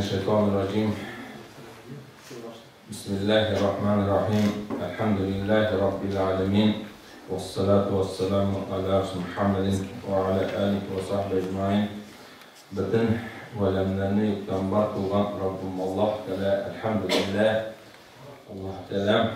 минәш-шайтанир-раҗим. Бисмиллаһир-рахманир-рахим. Әлхәмдүлиллаһи раббил аламин. Вассалату вассаламу аля Мухаммадин ва аля алихи ва сахбихи әҗмаин. Бөтен галәмнәрне юктан бар кылган Раббым Аллаһ Тәгалә, әлхәмдүлиллаһ, Аллаһ Тәгаләм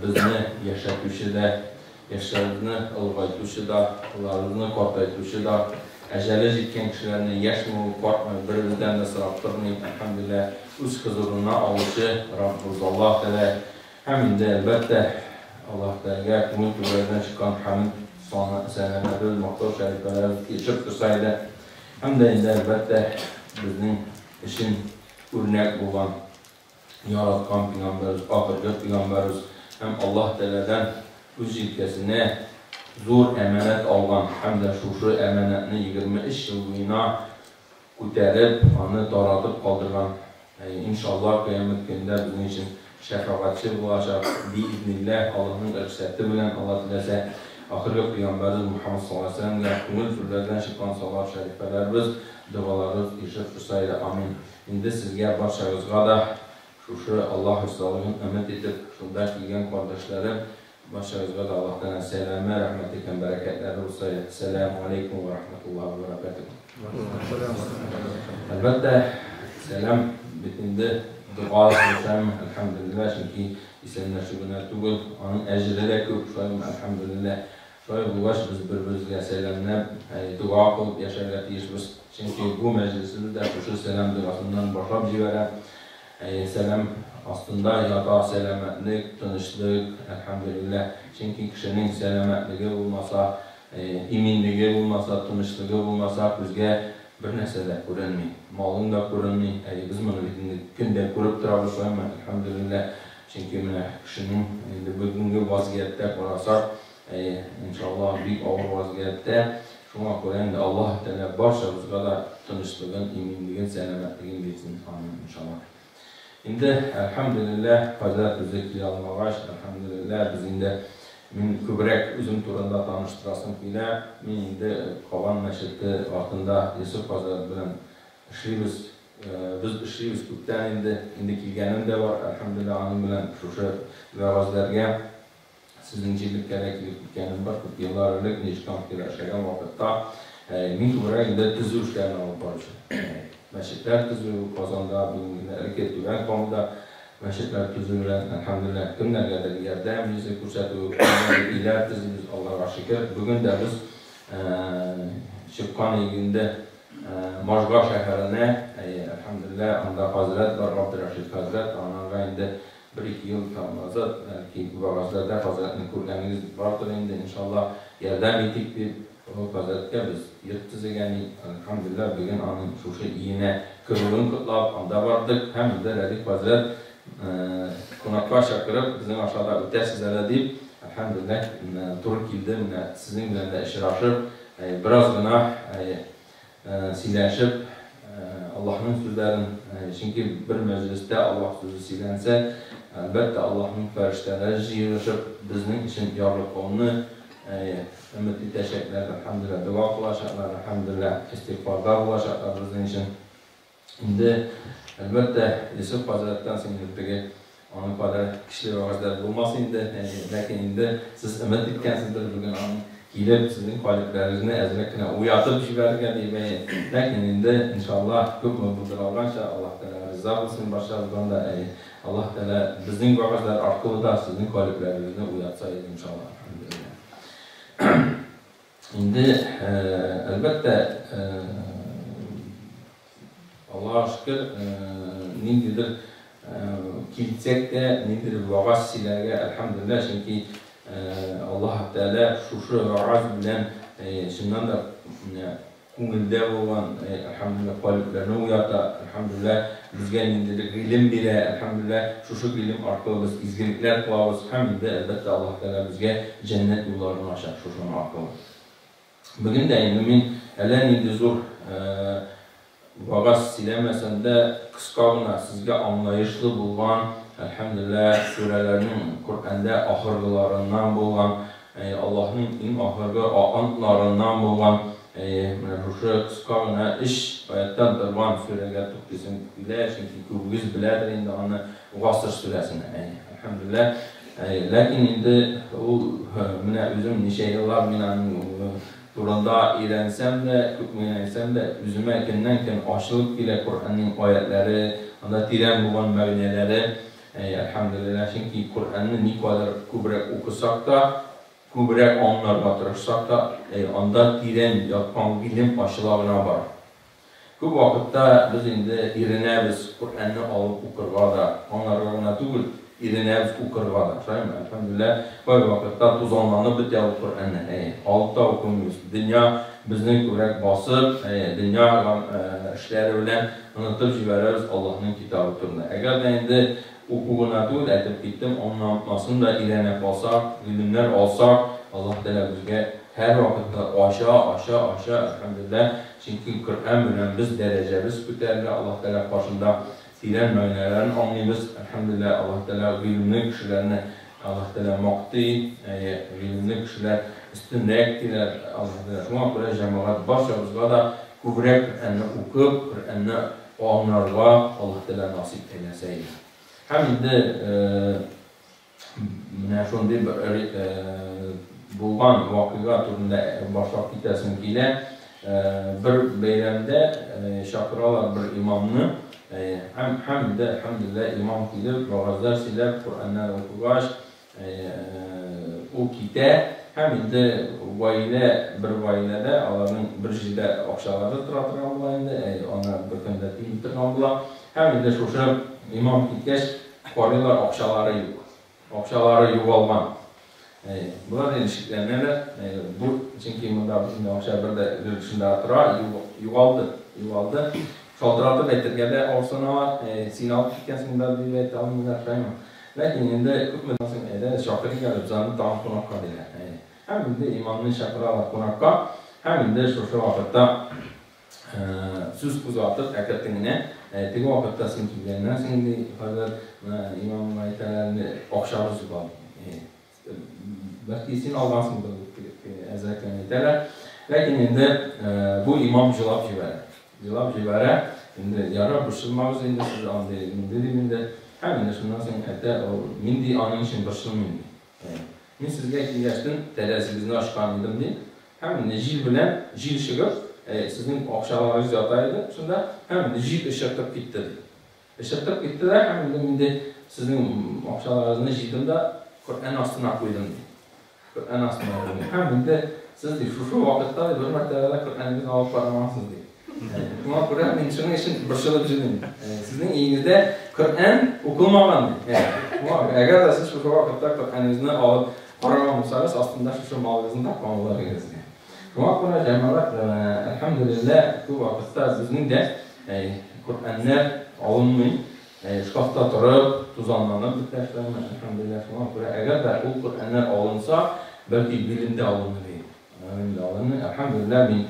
безне яшәтүче дә, яшьләребезне олыгайтучы да, аларыбызны картайтучы да, әҗәле җиткән кешеләрне яшьме ул, картмы, беребездән дә сорап тормый, әлхәмдүлилләһ, үз хозурына алучы Раббыбыз Аллаһ Тәгалә. Һәм инде, әлбәттә, Аллаһ Тәгаләгә күңел түрләреннән чыккан хәмд, сәламәбез, мактау шәрифәләребез ирешеп торса иде. Һәм дә инде, әлбәттә, безнең өчен үрнәк булган, яраткан пигамбәребез, ахыргы пигамбәребез һәм Аллаһ Тәгаләдән үз җилкәсенә зур әманәт алган һәм дә шушы әманәтне 23 ел буена күтәреп, аны таратып калдырган. Иншаллаһ, кыямәт көнендә безнең өчен шәфәгатьче булачак, биизнилләһ, Аллаһның рөхсәте белән, Алла теләсә, ахыргы пигамбәребез Мухәммәд саллаллаһу галәйһи ва сәлләмгә күңел түрләрдән чыккан салават шәрифәләребез, догаларыбыз ирешеп торса иде. Амин. Инде сезгә барчагызга да шушы Аллаһ ризалыгын өмет итеп, шунда килгән кардәшләрем, барчагызга да Аллаһтан сәламе, рәхмәте һәм бәрәкәтләре булса иде. Сәләмү алейкум ва рахматуллаһи ва бәрәкәтүһ. Әлбәттә, сәлам бит инде дога дисәм, әлхәмдүлилләһ, чөнки исәнләшү генә түгел, аның әҗере дә күп, шулаймы, әлхәмдүлилләһ. Шулай булгач, без бер-беребезгә сәламләп, дога кылып яшәргә тиешбез. Чөнки бу мәҗлесебез дә шушы сәлам догасыннан башлап җибәрә. Сәлам астында ята сәламәтлек, тынычлык, әлхәмдүлилләһ. Чөнки кешенең сәламәтлеге булмаса, иминлеге булмаса, тынычлыгы булмаса, күзгә бернәрсә дә күренми. Малың да күренми. Әйе, без моны бит инде көн дә күреп торабыз, шулаймы, әлхәмдүлилләһ. Чөнки менә кешенең инде бүгенге вазгыятьтә карасак, әйе, иншаллаһ, бик авыр вазгыятьтә. Шуңа күрә инде Аллаһ Тәгалә барчабызга да тынычлыгын, иминлеген, сәламәтлеген бирсен. Амин, иншаллаһ. Инде, әлхәмдүлилләһ, хәзрәт үзе килә алмагач, әлхәмдүлилләһ, без инде мин күбрәк үзем турында таныштырасым килә. Мин инде Кабан мәчете артында Йосыф хәзрәт белән эшлибез. Без эшлибез күптән инде, инде килгәнем дә бар, әлхәмдүлилләһ, аның белән шушы вәгазьләргә сезнең җирлеккә дә килеп киткәнем бар, күп еллар элек Нижнекамскида эшләгән вакытта. Мин күбрәк инде төзү эшләрен алып баручы. Мәчетләр төзү, Казанда, бүгенге элекке Түбән Камада мәчетләр төзү белән, әлхәмдүлилләһ, кемнәргәдер ярдәм йөзе күрсәтү, кемнәргәдер өйләр төзибез, Аллага шөкер. Бүген дә без чыккан инде Можга шәһәренә, әйе, әлхәмдүлилләһ, анда хәзрәт бар, Габдерәшит хәзрәт, анарга инде бер-ике ел там назад, бәлки, вәгазьләрдә хәзрәтне күргәнегез бардыр инде, иншаллаһ, ярдәм итик дип, ул хәзрәткә без йорт төзегән идек, әлхәмдүлилләһ, бүген аның шушы өенә керүен котлап, анда бардык һәм инде Рәдиф хәзрәт кунакка чакырып, безнең аша да үтәрсез әле дип, әлхәмдүлилләһ, туры килде, менә сезнең белән дә очрашып, бераз гына сөйләшеп, Аллаһның сүзләрен, чөнки бер мәҗлестә Аллаһ сүзе сөйләнсә, әлбәттә, Аллаһның фәрештәләре җыелышып, безнең өчен ярлыкауны өмет итәчәкләр, әлхәмдүлилләһ, дога кылачаклар, әлхәмдүлилләһ, истигъфарда булачаклар безнең өчен. Инде, әлбәттә, Йосыф хәзрәттән соң инде теге аның кадәр көчле вәгазьләр булмас инде, ләкин инде сез өмет иткәнсездер бүген аның килеп сезнең калебләрегезне әзрәк кенә уятып җибәрергә дип, әйе. Ләкин инде, иншаллаһ, күпме булдыра алганча, Аллаһ Тәгалә риза булсын барчабыздан да, әйе. Аллаһ Тәгалә безнең вәгазьләр аркылы да сезнең калебләрегезне уятса иде, иншаллаһ. Әлхәмдүлилләһ. Инде, әлбәттә, Аллага шөкер, ниндидер килсәк тә, ниндидер вәгазь сөйләргә, әлхәмдүлилләһ, чөнки Аллаһ Тәгалә шушы вәгазь белән чыннан да менә күңелдә булган, әлхәмдүлилләһ, калебләрне уята, әлхәмдүлилләһ, безгә ниндидер гыйлем бирә, әлхәмдүлилләһ, шушы гыйлем аркылы без изгелекләр кылабыз һәм инде, әлбәттә, Аллаһ Тәгалә безгә җәннәт юлларын ача шушының аркылы. Бүген дә инде мин әллә нинди зур вәгазь сөйләмәсәм дә, кыска гына сезгә аңлаешлы булган, әлхәмдүлилләһ, сүрәләрнең Коръәндә ахыргыларыннан булган, Аллаһның иң ахыргы антларыннан булган. Менә шушы кыска гына өч аяттан торган сүрәгә туктыйсым килә, чөнки күбегез беләдер инде аны, Гасыр сүрәсен. Әлхәмдүлилләһ. Ләкин инде ул менә үзем ничә еллар мин аның турында өйрәнсәм дә, күпме генә әйтсәм дә, үземә көннән-көн ачылып килә Коръәннең аятләре, анда тирән булган мәгънәләре. Әлхәмдүлилләһ, чөнки Коръәнне никадәр күбрәк укысак та, күбрәк аңларга тырышсак та, анда тирән яткан гыйлем ачыла гына бара. Күп вакытта без инде иренәбез Коръәнне алып укырга да, аңларга гына түгел, иренәбез укырга да. Шулаймы? Әлхәмдүлилләһ, кайвакытта тузанланып бетә ул Коръәнне, әйе, алып та укымыйбыз. Дөнья безне күбрәк басып, әйе, дөнья эшләре белән онытып җибәрәбез Аллаһның китабы турында. Әгәр дә инде Уку гына түгел, әйтеп киттем, аңлатмасын да өйрәнә калсак, гыйлемнәр алсак, Аллаһ Тәгалә безгә һәрвакытта ача, ача, ача, әлхәмдүлилләһ, чөнки Коръән белән без дәрәҗәбез күтәрелә, Аллаһ Тәгалә каршында тирән мәгънәләрен аңлыйбыз, әлхәмдүлилләһ, Аллаһ Тәгалә гыйлемле кешеләрне Аллаһ Тәгалә мактый, әйе, гыйлемле кешеләр өстенрәк диләр, Аллаһ Тәгалә. Шуңа күрә, җәмәгать, барчабызга да күбрәк Коръәнне укып, Коръәнне аңларга Аллаһ Тәгалә насыйп әйләсә иде. Һәм инде менә шундый бер булган вакыйга турында башлап китәсем килә. Бер бәйрәмдә чакыралар бер имамны. Һәм инде, әлхәмдүлилләһ, имам килеп, вәгазьләр сөйләп, Коръәннән укыгач, Ул китә һәм инде гаилә, бер гаиләдә аларның бер җирдә акчалары тора торган була инде, аңа бер көн дә тими торган була. Һәм инде шушы имам киткәч, карыйлар, акчалары юк. Акчалары югалган. Болар инде шикләнәләр. Бу, чөнки монда бөтен акча бер дә гел шунда тора, югалды, югалды. Шалтыратып әйтергә дә авырсыналар, син алып киткәнсең да дип әйтә алмыйлар, шулаймы? Ләкин инде күпмедән соң, әйдә, чакырыйк әле без аны тагын кунакка, диләр. Әйе. Һәм инде имамны чакыралар кунакка. Һәм инде шушы вакытта сүз кузгатып, әкертен генә, теге вакытта син килгәннән соң, ди, хәзрәт, менә имамга әйтәләр инде, акчабыз югалды. Әйе. Бәлки син алгансыңдыр, дип әзрәк кенә әйтәләр. Ләкин инде бу имам җылап җибәрә. Җылап җибәрә. Инде ярар, борчылмагыз инде сез андый мондый дип инде. Һәм инде шуннан соң әйтә, ул мин ди аның өчен борчылмыйм ди. Мин сезгә килгәчтен тәрәзегезне ачкан идем ди. Һәм инде җил белән җил чыгып, сезнең акчаларыгыз ята иде шунда, һәм инде җил очыртып китте ди. Очыртып китте дә һәм инде мин ди сезнең акчаларыгызны җыйдым да Коръән астына куйдым ди. Коръән астына куйдым. Һәм инде сез ди шушы вакытта ди бер мәртәбә дә Коръәнегезне алып карамагансыз ди. Шуңа күрә мин шуның өчен борчылып йөрмим. Сезнең өегездә Коръән укылмаган ди. Шуңа әгәр дә сез шушы вакытта Коръәнегезне алып караган булсагыз, астында шушы малыгызны тапкан булыр идегез ди. Шуңа күрә, җәмәгать, әлхәмдүлилләһ, күп вакытта безнең дә Коръәннәр алынмый, шкафта торып, тузанланып бетә, шулаймы, әлхәмдүлилләһ. Шуңа күрә, әгәр дә ул Коръәннәр алынса, бәлки гыйлем дә алыныр иде. Гыйлем дә алыныр. Әлхәмдүлилләһ, мин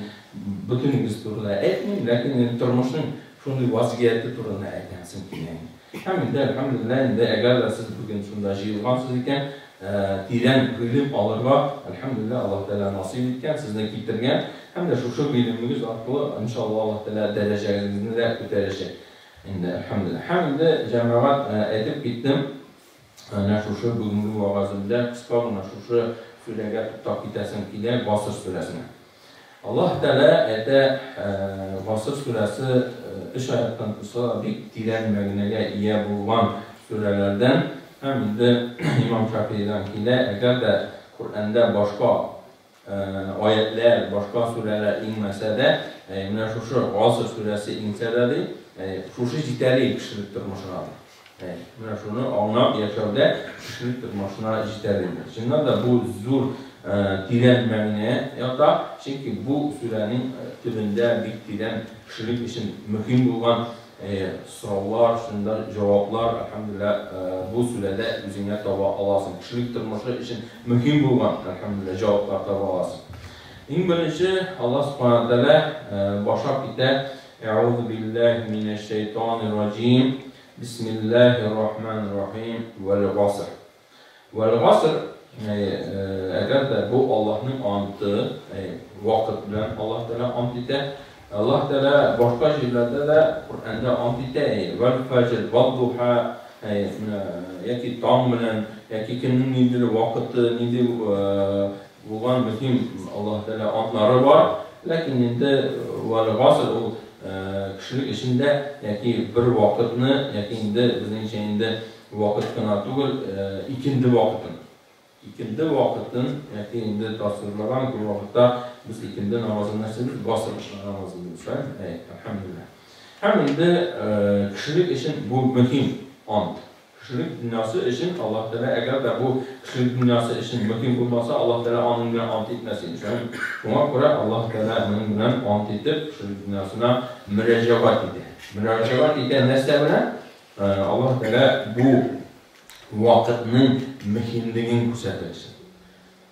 бөтенегез турында әйтмим, ләкин инде тормышның шундый вазгыяте турында әйтәсем килә инде. Һәм инде, әлхәмдүлилләһ, инде әгәр дә сез бүген шунда җыелгансыз икән, тирән гыйлем алырга, әлхәмдүлилләһ, Аллаһ Тәгалә насыйп иткән, сезне китергән, һәм дә шушы гыйлемегез аркылы, иншалла, Аллаһ Тәгалә дәрәҗәгезне дә күтәрәчәк. Инде, әлхәмдүлилләһ. Һәм инде, җәмәгать, әйтеп киттем, әнә шушы бүгенге вәгаземдә кыска гына шушы сүрәгә туктап китәсем килә, Гасыр сүрәсенә. Аллаһ Тәгалә әйтә, Гасыр сүрәсе өч аяттан торса да, бик тирән мәгънәгә ия булган сүрәләрдән. Һәм инде имам Шафигыйдан килә, әгәр дә Коръәндә башка аятьләр, башка сүрәләр иңмәсә дә, менә шушы Гасыр сүрәсе иңсә дә, ди, шушы җитәрлек кешелек тормышына, ди. Менә шуны аңлап яшәүдә кешелек тормышына җитәр инде. Чыннан да бу зур тирән мәгънә ята, чөнки бу сүрәнең төбендә бик тирән кешелек өчен мөһим булган сораулар, шунда җаваплар, әлхәмдүлилләһ, бу сүрәдә үзеңә таба аласың. Кешелек тормышы өчен мөһим булган, әлхәмдүлилләһ, җаваплар таба аласың. Иң беренче Аллаһ Субхана Тәгалә башлап китә, Әгъузу биллаһи минәш шәйтанир раҗим. Бисмиллаһир рахманир рахим. Вәл гаср. Вәл гаср Әгәр дә бу Аллаһның анты, вакыт белән Аллаһ Тәгалә ант итә. Аллаһ Тәгалә башка җирләрдә дә Коръәндә ант итә. Вәл фәҗр, вәл духа, яки таң белән, яки көннең ниндидер вакыты, нинди булган мөһим Аллаһ Тәгалә антлары бар. Ләкин инде вәл гаср ул кешелек эчендә яки бер вакытны, яки инде безнеңчә инде вакыт кына түгел, икенде вакытын. Икенде вакытын, яки инде тасвирлаган күп вакытта без икенде намазын нәрсә без гаср намазы дибез, шулаймы? Әй, әлхәмдүлилләһ. Һәм инде кешелек өчен бу мөһим ант. Кешелек дөньясы өчен Аллаһ Тәгалә, әгәр дә бу кешелек дөньясы өчен мөһим булмаса, Аллаһ Тәгалә аның белән ант итмәс иде, шулаймы? Шуңа күрә Аллаһ Тәгалә моның белән ант итеп, кешелек дөньясына мөрәҗәгать итә. Мөрәҗәгать итә нәрсә белән? Аллаһ Тәгалә бу вакытның мөһимлеген күрсәтер өчен.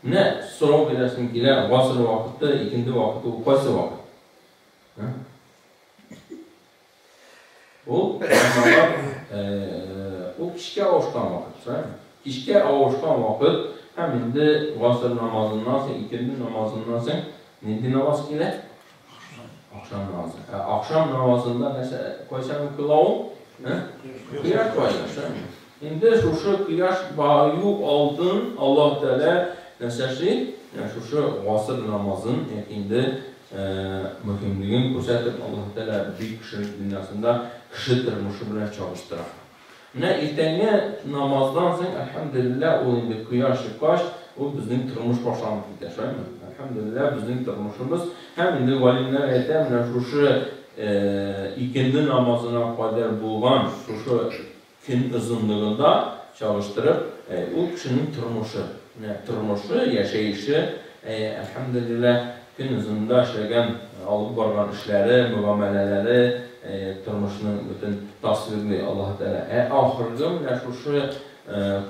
Менә сорау бирәсем килә, гасыр вакыты, икенде вакыты ул кайсы вакыт? Ул ул кичкә авышкан вакыт, шулаймы? Кичкә авышкан вакыт һәм инде гасыр намазыннан соң, икенде намазыннан соң нинди намаз килә? Ахшам намазы. Ә ахшам намазында нәрсә, кайчан укыла ул? Кояш баю, шулаймы? Инде шушы кояш баю алдын Аллаһ Тәгалә нәрсә эшли? Шушы гасыр намазын яки инде мөһимлеген күрсәтеп, Аллаһ Тәгалә бөек кешелек дөньясында кеше тормышы белән чагыштыра. Менә иртәнге намаздан соң, әлхәмдүлилләһ, ул инде кояш чыккач, ул безнең тормыш башланып китә, шулаймы? Әлхәмдүлилләһ, безнең тормышыбыз һәм инде галимнәр әйтә, менә шушы икенде намазына кадәр булган шушы көн озынлыгында чагыштырып, ул кешенең тормышы, менә тормышы, яшәеше, әлхәмдүлилләһ, көн озынында эшләгән, алып барган эшләре, мөгамәләләре, тормышның бөтен тасвирлый Аллаһ Тәгалә. Ә ахыргы менә шушы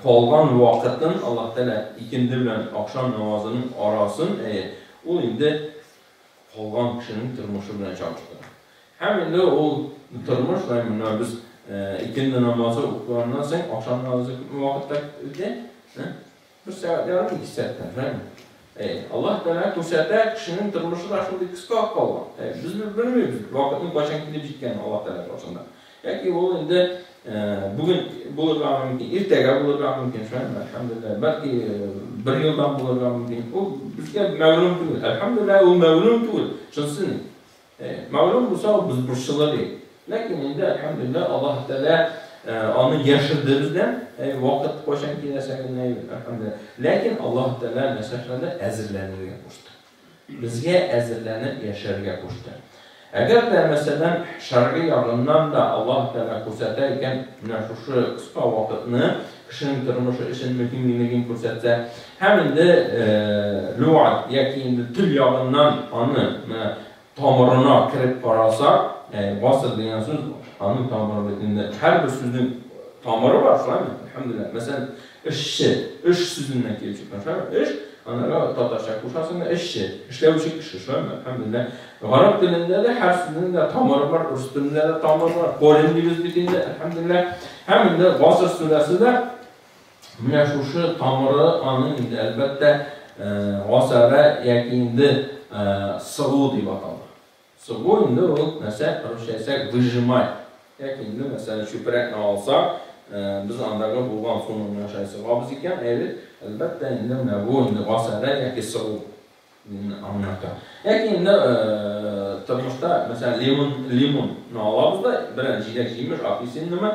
калган вакытын Аллаһ Тәгалә икенде белән ахшам намазының арасын, ул инде калган кешенең тормышы белән чагыштыра. Һәм инде ул тормыш, менә без икенде намазы укыганнан соң ахшам намазы күпме вакытта үтә? Бер сәгать ярым, ике сәгатьтән, шулаймы? Аллаһ Тәгалә күрсәтә, кешенең тормышы да шундый кыска калган. Без белмибез, вакытның кайчан килеп җиткәнен Аллаһ Тәгалә каршында. Яки ул инде бүген булырга мөмкин, иртәгә булырга мөмкин, шулаймы? Әлхәмдүлилләһ. Бәлки бер елдан булырга мөмкин. Ул безгә мәгълүм түгел. Әлхәмдүлилләһ, ул мәгълүм түгел. Шунысы ни? Мәгълүм булса, без борчылыр идек. Ләкин инде, әлхәмдүлилләһ, Аллаһ Тәгалә аны яшерде бездән. Вакыт кайчан киләчәген, әлхәмдүлилләһ. Ләкин Аллаһ Тәгалә нәрсә эшләде? Әзерләнергә кушты. Безгә әзерләнеп яшәргә кушты. Әгәр дә, мәсәлән, шәргый ягыннан да Аллаһ Тәгалә күрсәтә икән, менә шушы кыска вакытны кешенең тормышы өчен мөһимлеген күрсәтсә, һәм инде люгат яки инде тел ягыннан аны менә тамырына кереп карасак, гасыр дигән сүз, аның тамыры бит инде һәрбер сүзнең тамыры бар, шулаймы? Әлхәмдүлилләһ. Мәсәлән, эшче, эш сүзеннән килеп чыккан, шулаймы? Эш, анарга татарча кушасың да эшче, эшләүче кеше, шулаймы? Әлхәмдүлилләһ. Гарәп телендә дә һәр сүзнең дә тамыры бар, рус телендә дә тамыры бар, корень дибез бит инде, әлхәмдүлилләһ. Һәм инде гасыр сүрәсе дә менә шушы тамыры аның инде әлбәттә гасара яки инде сыгу дип атала. Сыгу инде ул нәрсә, русча әйтсәк, выжимать. Яки инде мәсәлән чүпрәкне алсак, без андагы булган суны менә шулай сыгабыз икән, әйе, әлбәттә инде менә бу инде гасара яки сыгу аңлата. Яки инде тормышта, мәсәлән, лимон, лимонны алабыз да, берәр җиләк-җимеш, апельсиннымы,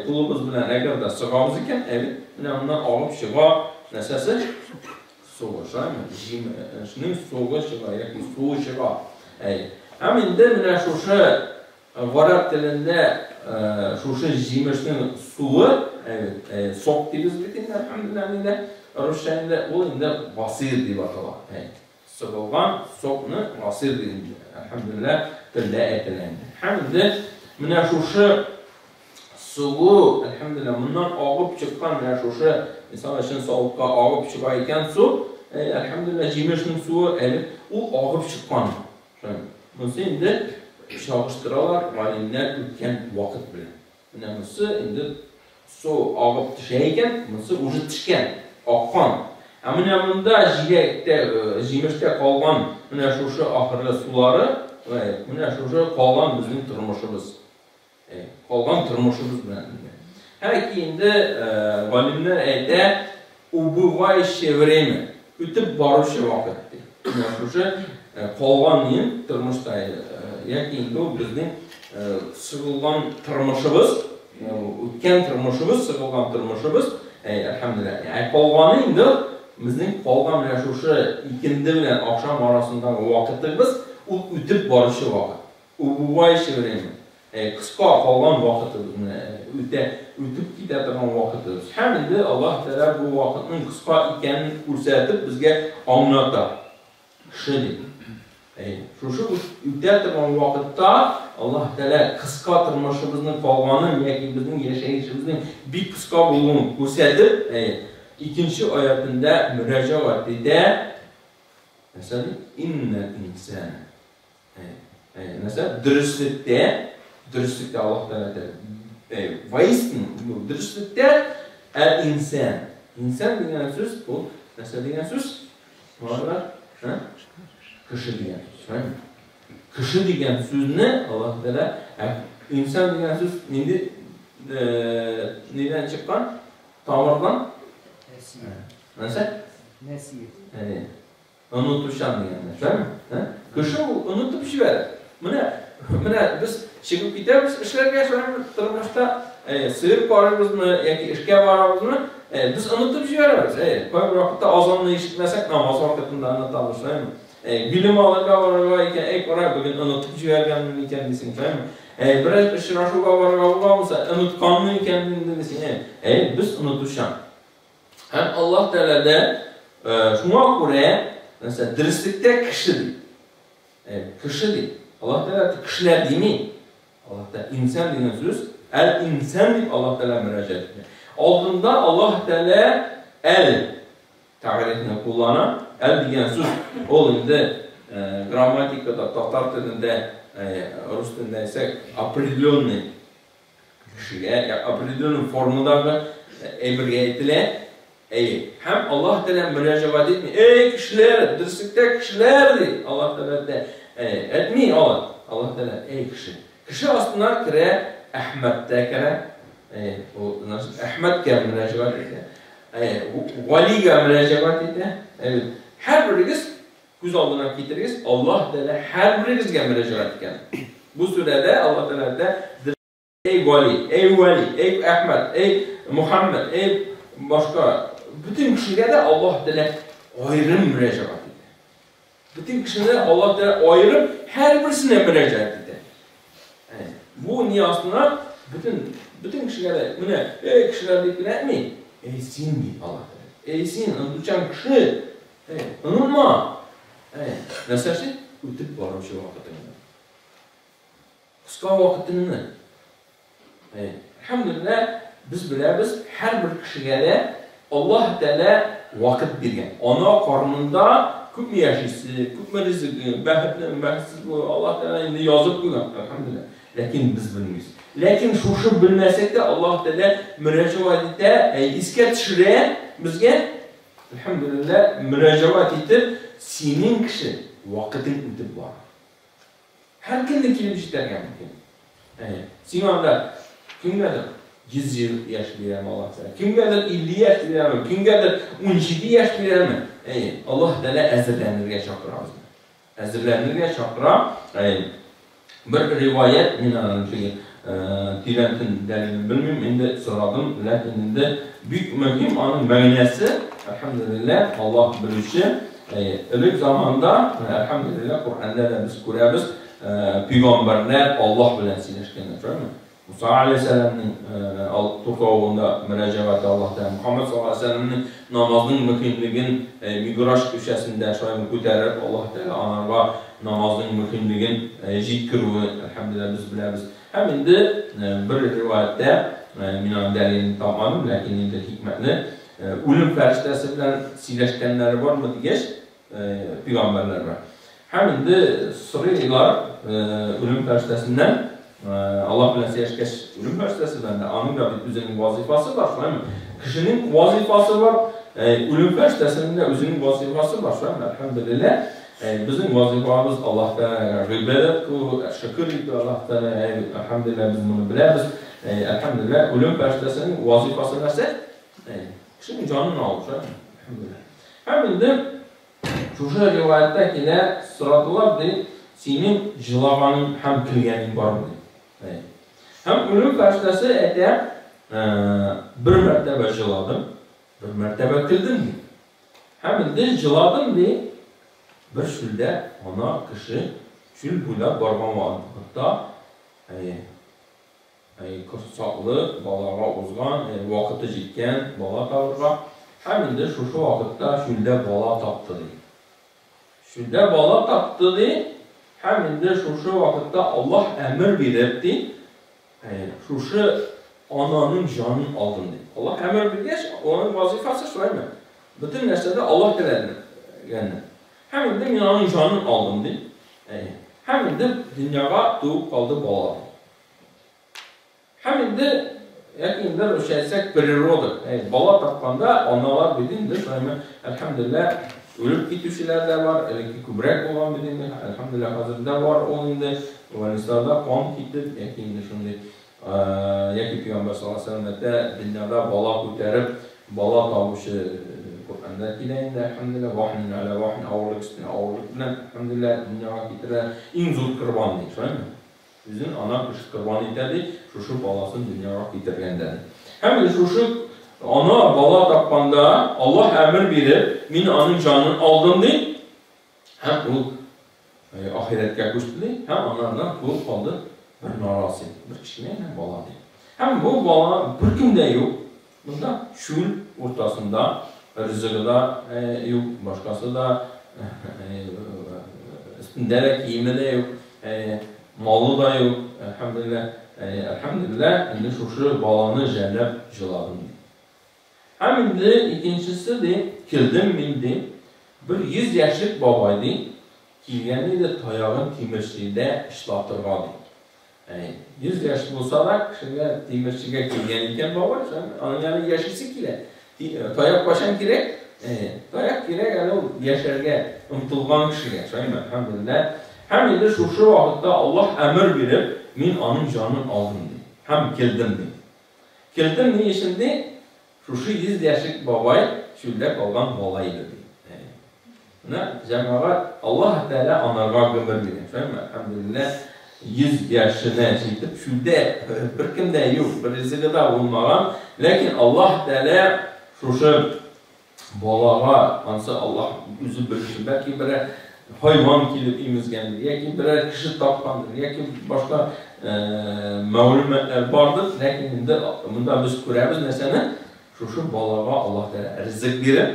кулыбыз белән әгәр дә сыгабыз икән, әйе, менә моннан агып чыга нәрсәсе? Суы, шулаймы? Җимешнең суы чыга яки суы чыга. Әйе. Һәм инде менә шушы гарәп телендә шушы җимешнең суы, әйе, сок дибез бит инде, әлхәмдүлилләһ, инде русча инде ул инде гасир дип атала. Әйе. Сыгылган сокны гасир дип инде, әлхәмдүлилләһ, телдә әйтелә инде. Һәм инде менә шушы суы, әлхәмдүлилләһ, моннан агып чыккан менә шушы, мисал өчен, савытка агып чыга икән су, әлхәмдүлилләһ, җимешнең суы, әле ул агып чыккан. Монысы инде чагыштыралар галимнәр үткән вакыт белән. Менә монысы инде су агып төшә икән, монысы уже төшкән, аккан. Ә менә монда җиләктә, җимештә калган менә шушы ахыргы сулары, менә шушы калган безнең тормышыбыз. Калган тормышыбыз белән. Һәм инде галимнәр әйтә, убывающее время, үтеп баручы вакыт ди. Менә шушы калган ин тормышта, яки инде ул безнең сыгылган тормышыбыз, үткән тормышыбыз, сыгылган тормышыбыз, әлхәмдүлилләһ. Ә калганы инде безнең калган менә шушы икенде белән ахшам арасындагы вакытыбыз, ул үтеп баручы вакыт. Убывающее время. Кыска калган вакытыбыз, менә үтә, үтеп китә торган вакытыбыз. Һәм инде Аллаһ Тәгалә бу вакытның кыска икәнен күрсәтеп безгә аңлата. Кеше дип. Шушы үтә торган вакытта Аллаһ Тәгалә кыска тормышыбызның калганын яки безнең яшәешебезнең бик кыска булуын күрсәтеп, икенче аятында мөрәҗәгать итә. Нәрсә ди? Иннә инсана. Нәрсә? Дөреслектә, дөреслектә Аллаһ Тәгалә әйтә. Воистину, дөреслектә әл-инсан. Инсан дигән сүз ул нәрсә дигән сүз? Балалар, кеше дигән сүз, шулаймы? Кеше дигән сүзне Аллаһ Тәгалә, инсан дигән сүз нинди нидән чыккан? Тамырдан? Нәрсә? Нәсия. Онытучан дигән нәрсәме? Кеше ул онытып җибәрә. Менә без чыгып китәбез эшләргә, шулаймы, тормышта, сыер карыйбызмы яки эшкә барабызмы, без онытып җибәрәбез. Кайбер вакытта азанны ишетмәсәк, намаз вакытында онытабыз, шулаймы? Гыйлем алырга барырга икән, әй, кара, бүген онытып җибәргәнмен икән дисең, шулаймы? Берәр очрашуга барырга булган булса, онытканмын икән инде дисең. Без онытучан. Һәм Аллаһ Тәгалә дә шуңа күрә, нәрсә, дөреслектә кеше ди. Кеше ди. Аллаһ Тәгалә кешеләр дими. Аллаһ Тәгалә инсан дигән сүз, әл-инсан дип Аллаһ Тәгалә мөрәҗәгать итә. Алдында Аллаһ Тәгалә әл тәгърифне куллана. Әл дигән сүз ул инде грамматикада, татар телендә, рус телендә әйтсәк, определенный кешегә, определенный формадагы әйбергә әйтелә. Әйе. Һәм Аллаһ Тәгалә мөрәҗәгать итми. Эй, кешеләр, дөреслектә кешеләр ди. Аллаһ Тәгалә әйтми алай. Аллаһ Тәгалә, эй, кеше. Кеше астына керә, Әхмәд тә керә. Әйе, ул, значит, Әхмәдкә мөрәҗәгать итә. Әйе, Валигә мөрәҗәгать итә. Әйе. Һәрберегез күз алдына китерегез, Аллаһ Тәгалә һәрберегезгә мөрәҗәгать иткән. Бу сүрәдә Аллаһ Тәгалә әйтә, эй Вали, эй Вали, эй Әхмәд, эй Мухаммад, эй башка бөтен кешегә дә Аллаһ Тәгалә аерым мөрәҗәгать итә. Бөтен кешене Аллаһ Тәгалә аерым һәрберсенә мөрәҗәгать итә. Бу ни астына бөтен кешегә дә менә эй кешеләр дип кенә әйтми, эй син ди Аллаһ Тәгалә. Эй син, онытучан кеше. Онытма. Нәрсә эшли? Үтеп баручы вакытыңны. Кыска вакытыңны. Әлхәмдүлилләһ, без беләбез, һәрбер кешегә дә Аллаһ Тәгалә вакыт биргән. Ана карынында күпме яшисе, күпме ризыгы, бәхетле, бәхетсез булу Аллаһ Тәгалә инде язып куйган, әлхәмдүлилләһ. Ләкин без белмибез. Ләкин шушы белмәсәк тә Аллаһ Тәгалә мөрәҗәгать итә, искә төшерә безгә, әлхәмдүлилләһ, мөрәҗәгать итеп, синең кеше вакытың үтеп бара. Һәр көнне килеп җитәргә мөмкин. Әйе. Син анда кемгәдер 100 ел яшь бирәме Аллаһ Тәгалә, кемгәдер 50 яшь бирәме, кемгәдер 17 яшь бирәме? Әйе, Аллаһ Тәгалә әзерләнергә чакыра безне. Әзерләнергә чакыра. Әйе. Бер риваять, мин аның теге тирәнтен дәлилен белмим, инде сорадым, ләкин инде бик мөһим аның мәгънәсе, әлхәмдүлилләһ, Аллаһ белүче. Элек заманда, әлхәмдүлилләһ, Коръәндә дә без күрәбез, пәйгамбәрләр Аллаһ белән сөйләшкәннәр, шулаймы? Муса алейһиссәламнең Тур тавында мөрәҗәгате Аллаһ Тәгалә, Мухаммад саллаллаһу алейһи вәсәлләмнең намазның мөһимлеген Миграж кичәсендә шулаймы күтәреп, Аллаһ Тәгалә анарга намазның мөһимлеген җиткерүе, әлхәмдүлилләһ, без беләбез. Һәм инде бер риваятьтә, мин аның дәлилен тапмадым, ләкин инде хикмәтле, үлем фәрештәсе белән сөйләшкәннәре бармы дигәч, пәйгамбәрләр белән. Һәм инде сорыйлар үлем фәрештәсеннән, Аллаһ белән сөйләшкәч, үлем фәрештәсе белән дә, аның да бит үзенең вазифасы бар, шулаймы? Кешенең вазифасы бар. Үлем фәрештәсенең дә үзенең вазифасы бар, шулаймы? Әлхәмдүлилләһ. Безнең вазифабыз Аллаһ Тәгаләгә гыйбадәт кылу, шөкер итү Аллаһ Тәгаләгә. Әлхәмдүлилләһ, без моны беләбез. Әлхәмдүлилләһ, үлем фәрештәсенең вазифасы нәрсә? Кешенең җанын алу, шулаймы? Әлхәмдүлилләһ. Һәм инде шушы риваятьтә килә, сорадылар, ди, синең җылаганың һәм көлгәнең бармы, ди. Һәм үлем фәрештәсе әйтә, бер мәртәбә җыладым, бер мәртәбә көлдем, ди. Һәм инде җыладым, ди, бер чүлдә ана кеше чүл буйлап барган вакытта, корсаклы балага узган, вакыты җиткән бала табырга, һәм инде шушы вакытта чүлдә бала тапты, ди. Чүлдә бала тапты, ди, һәм инде шушы вакытта Аллаһ әмер биреп, ди, шушы ананың җанын алдым, ди. Аллаһ әмер биргәч, аның вазифасы шулаймы? Бөтен нәрсәдә Аллаһ теләгәнне. Һәм инде мин аның җанын алдым, ди. Һәм инде дөньяга туып калды бала, ди. Һәм инде, яки инде русча әйтсәк, природа. Бала тапканда аналар бит инде шулаймы, әлхәмдүлилләһ, үлеп китүчеләр дә бар, элекке күбрәк булган бит инде, әлхәмдүлилләһ, хәзер дә бар ул инде, больницаларда кан китеп, яки инде шундый, яки пәйгамбәр саллаллаһу алейһи ва сәлләм әйтә, дөньяда бала күтәреп, бала табучы Коръәндә килә инде, әлхәмдүлилләһ, ваһнин аля ваһн, авырлык өстенә авырлык белән, әлхәмдүлилләһ, дөньяга китерә, иң зур корбан ди, шулаймы? Үзен ана кеше корбан итә, ди, шушы баласын дөньяга китергәндә, ди. Һәм инде шушы ана бала тапканда, Аллаһ әмер биреп, мин аның җанын алдым, ди, һәм ул ахирәткә күчте, ди, һәм анардан туып калды бер нарасый, бер кечкенә генә бала, ди. Һәм бу бала беркем дә юк, монда чүл уртасында, ризыгы да юк, башкасы да, өстендә дә киеме дә юк. Малы да юк, әлхәмдүлилләһ. Әлхәмдүлилләһ, инде шушы баланы жәлләп җыладым, ди. Һәм инде икенчесе, ди, килдем мин, ди, бер 100 яшьлек бабай, ди, килгән иде таягын тимерчедә эшлатырга, ди. 100 яшь булса да, кешегә тимерчегә килгән икән бабай, аның әле яшисе килә. Таяк кайчан кирәк? Таяк кирәк әле ул яшәргә омтылган кешегә. Шулаймы? Әлхәмдүлилләһ. Һәм инде шушы вакытта Аллаһ әмер биреп, мин аның җанын алдым, ди. Һәм килдем, ди. Килдем ни өчен, ди? Шушы 100 яшьлек бабай чүлдә калган бала иде, ди. Менә, җәмәгать, Аллаһ Тәгалә анарга гомер биргән. Шулаймы? Әлхәмдүлилләһ, 100 яшенә җитеп, чүлдә беркем дә юк, бер ризыгы да булмаган. Ләкин Аллаһ Тәгалә шушы балага, ансы Аллаһ үзе белүче, бәлки берәр хайван килеп имезгәндер, яки берәр кеше тапкандыр, яки башка мәгълүматлар бардыр, ләкин инде монда без күрәбез нәрсәне? Шушы балага Аллаһ Тәгалә ризык биреп,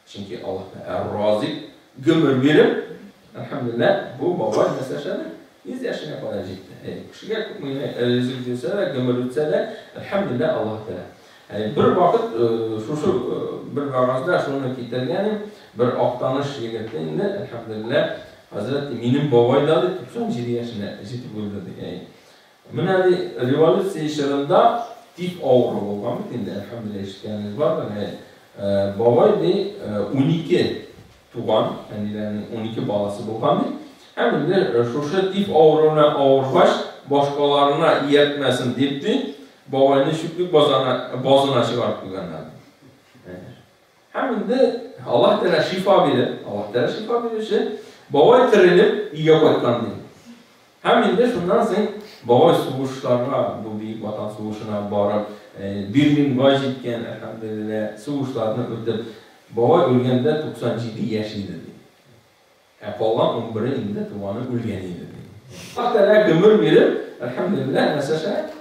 чөнки Аллаһ Тәгалә Разыйк, гомер биреп, әлхәмдүлилләһ, бу бабай нәрсә эшләде? 100 яшенә кадәр җитте. Әй, кешегә күпме генә ризык бирсә дә, гомер үтсә дә, әлхәмдүлилләһ, Аллаһ Тәгалә. Әй, бер вакыт шушы бер вәгазьдә шуны китергәнем, бер Актаныш егете инде, әлхәмдүлилләһ, хәзрәт, минем бабай да, ди, 97 яшенә җитеп үлде, ди. Әй, менә, ди, революция чорында тиф авыру булган бит инде, әлхәмдүлилләһ, ишеткәнегез бардыр. Әй, бабай, ди, 12 туган, әниләренең 12 баласы булган, ди. Һәм инде шушы тиф авыруына авыргач, башкаларына ияртмәсен дип, ди, бабайны чүплек базына чыгарып куйганнар, ди. Һәм инде Аллаһ Тәгалә шифа биреп, Аллаһ Тәгалә шифа бирүче, бабай терелеп өйгә кайткан, ди. Һәм инде шуннан соң бабай сугышларга, бу Бөек Ватан сугышына барып, Берлинга җиткән, әлхәмдүлилләһ, сугышларны үтеп, бабай үлгәндә 97 яшь иде, ди. Ә калган унбере инде туганы үлгән иде, ди. Аллаһ Тәгалә гомер биреп, әлхәмдүлилләһ, нәрсә эшләгән?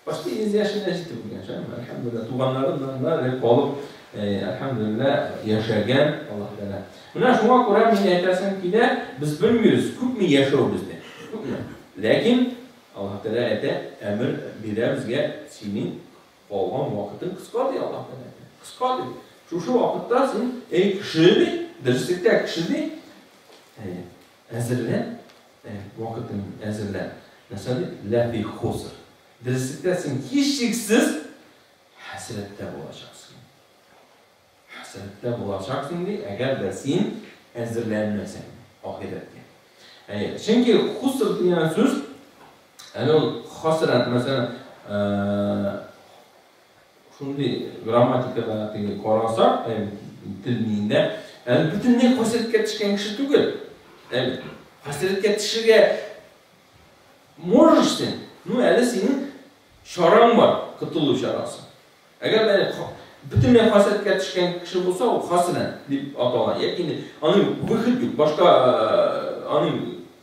Почти 100 яшенә җитеп үлгән, шулаймы? Әлхәмдүлилләһ, туганнарыннан да элек калып, әлхәмдүлилләһ, яшәгән Аллаһ Тәгалә. Менә шуңа күрә мин әйтәсем килә, без белмибез, күпме яшәү бездә, күпме. Ләкин Аллаһ Тәгалә әйтә, әмер бирә безгә, синең калган вакытың кыска, ди Аллаһ Тәгалә әйтә. Кыска ди. Шушы вакытта син, эй кеше ди, дөреслектә кеше ди, әзерлән, вакытың әзерлән. Нәрсә ди? Ләфи хуср. Дөреслектә син һичшиксез хәсрәттә булачаксың. Хәсрәттә булачаксың ди, әгәр дә син әзерләнмәсәң ахирәткә. Әйе, чөнки хуср дигән сүз әле ул хасрәт, мәсәлән, шундый грамматикада теге карасак, тел ниендә, әле бөтенләй хәсрәткә төшкән кеше түгел. Әле хәсрәткә төшергә можешь син, ну әле синең чараң бар, котылу чарасы. Әгәр дә бөтенләй хәсрәткә төшкән кеше булса, ул хәсрәт дип атала. Яки инде аның выход юк, башка аның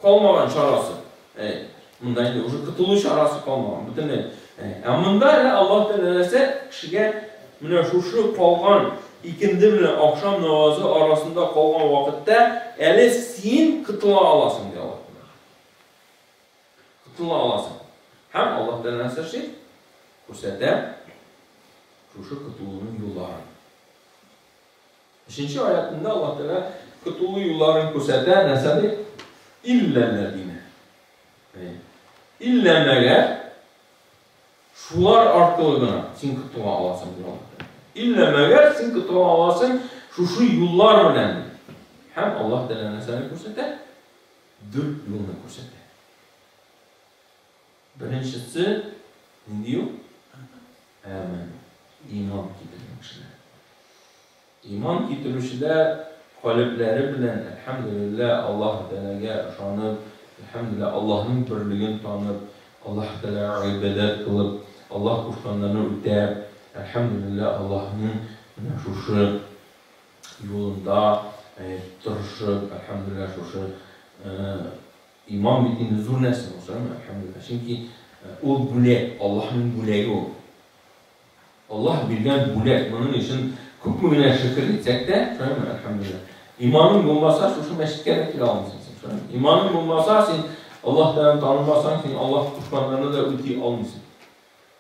калмаган чарасы. Монда инде уже котылу чарасы калмаган, бөтенләй. Ә монда әле Аллаһ Тәгалә нәрсә кешегә менә шушы калган икенде белән ахшам намазы арасында калган вакытта әле син котыла аласың, ди Аллаһ Тәгалә. Котыла аласың. Һәм Аллаһ Тәгалә нәрсә эшли? Күрсәтә шушы котылуның юлларын. Өченче аятында Аллаһ Тәгалә котылу юлларын күрсәтә, нәрсә ди? Илләлләзинә. Иллә мәгәр шулар аркылы гына син котыла аласың, ди Аллаһ Тәгалә. Иллә мәгәр син котыла аласың шушы юллар белән. Һәм Аллаһ Тәгалә нәрсәне күрсәтә? Дүрт юлны күрсәтә. Беренчесе нинди юл? Әмән. Иман китергән кешеләр. Иман китерүчеләр калебләре белән, әлхәмдүлилләһ, Аллаһ Тәгаләгә ышанып, әлхәмдүлилләһ, Аллаһның берлеген танып, Аллаһ Тәгаләгә гыйбадәт кылып, Аллаһ кушканнарны үтәп, әлхәмдүлилләһ, Аллаһның менә шушы юлында тырышып, әлхәмдүлилләһ, шушы иман бит инде зур нәрсә ул, шулаймы, әлхәмдүлилләһ. Чөнки ул бүләк, Аллаһның бүләге ул. Аллаһ биргән бүләк. Моның өчен күпме генә шөкер итсәк тә, шулаймы, әлхәмдүлилләһ. Иманың булмаса, шушы мәчеткә дә килә алмыйсың син, шулаймы? Иманың булмаса, син Аллаһ Тәгаләне танымасаң, син Аллаһ кушканнарны да үти алмыйсың.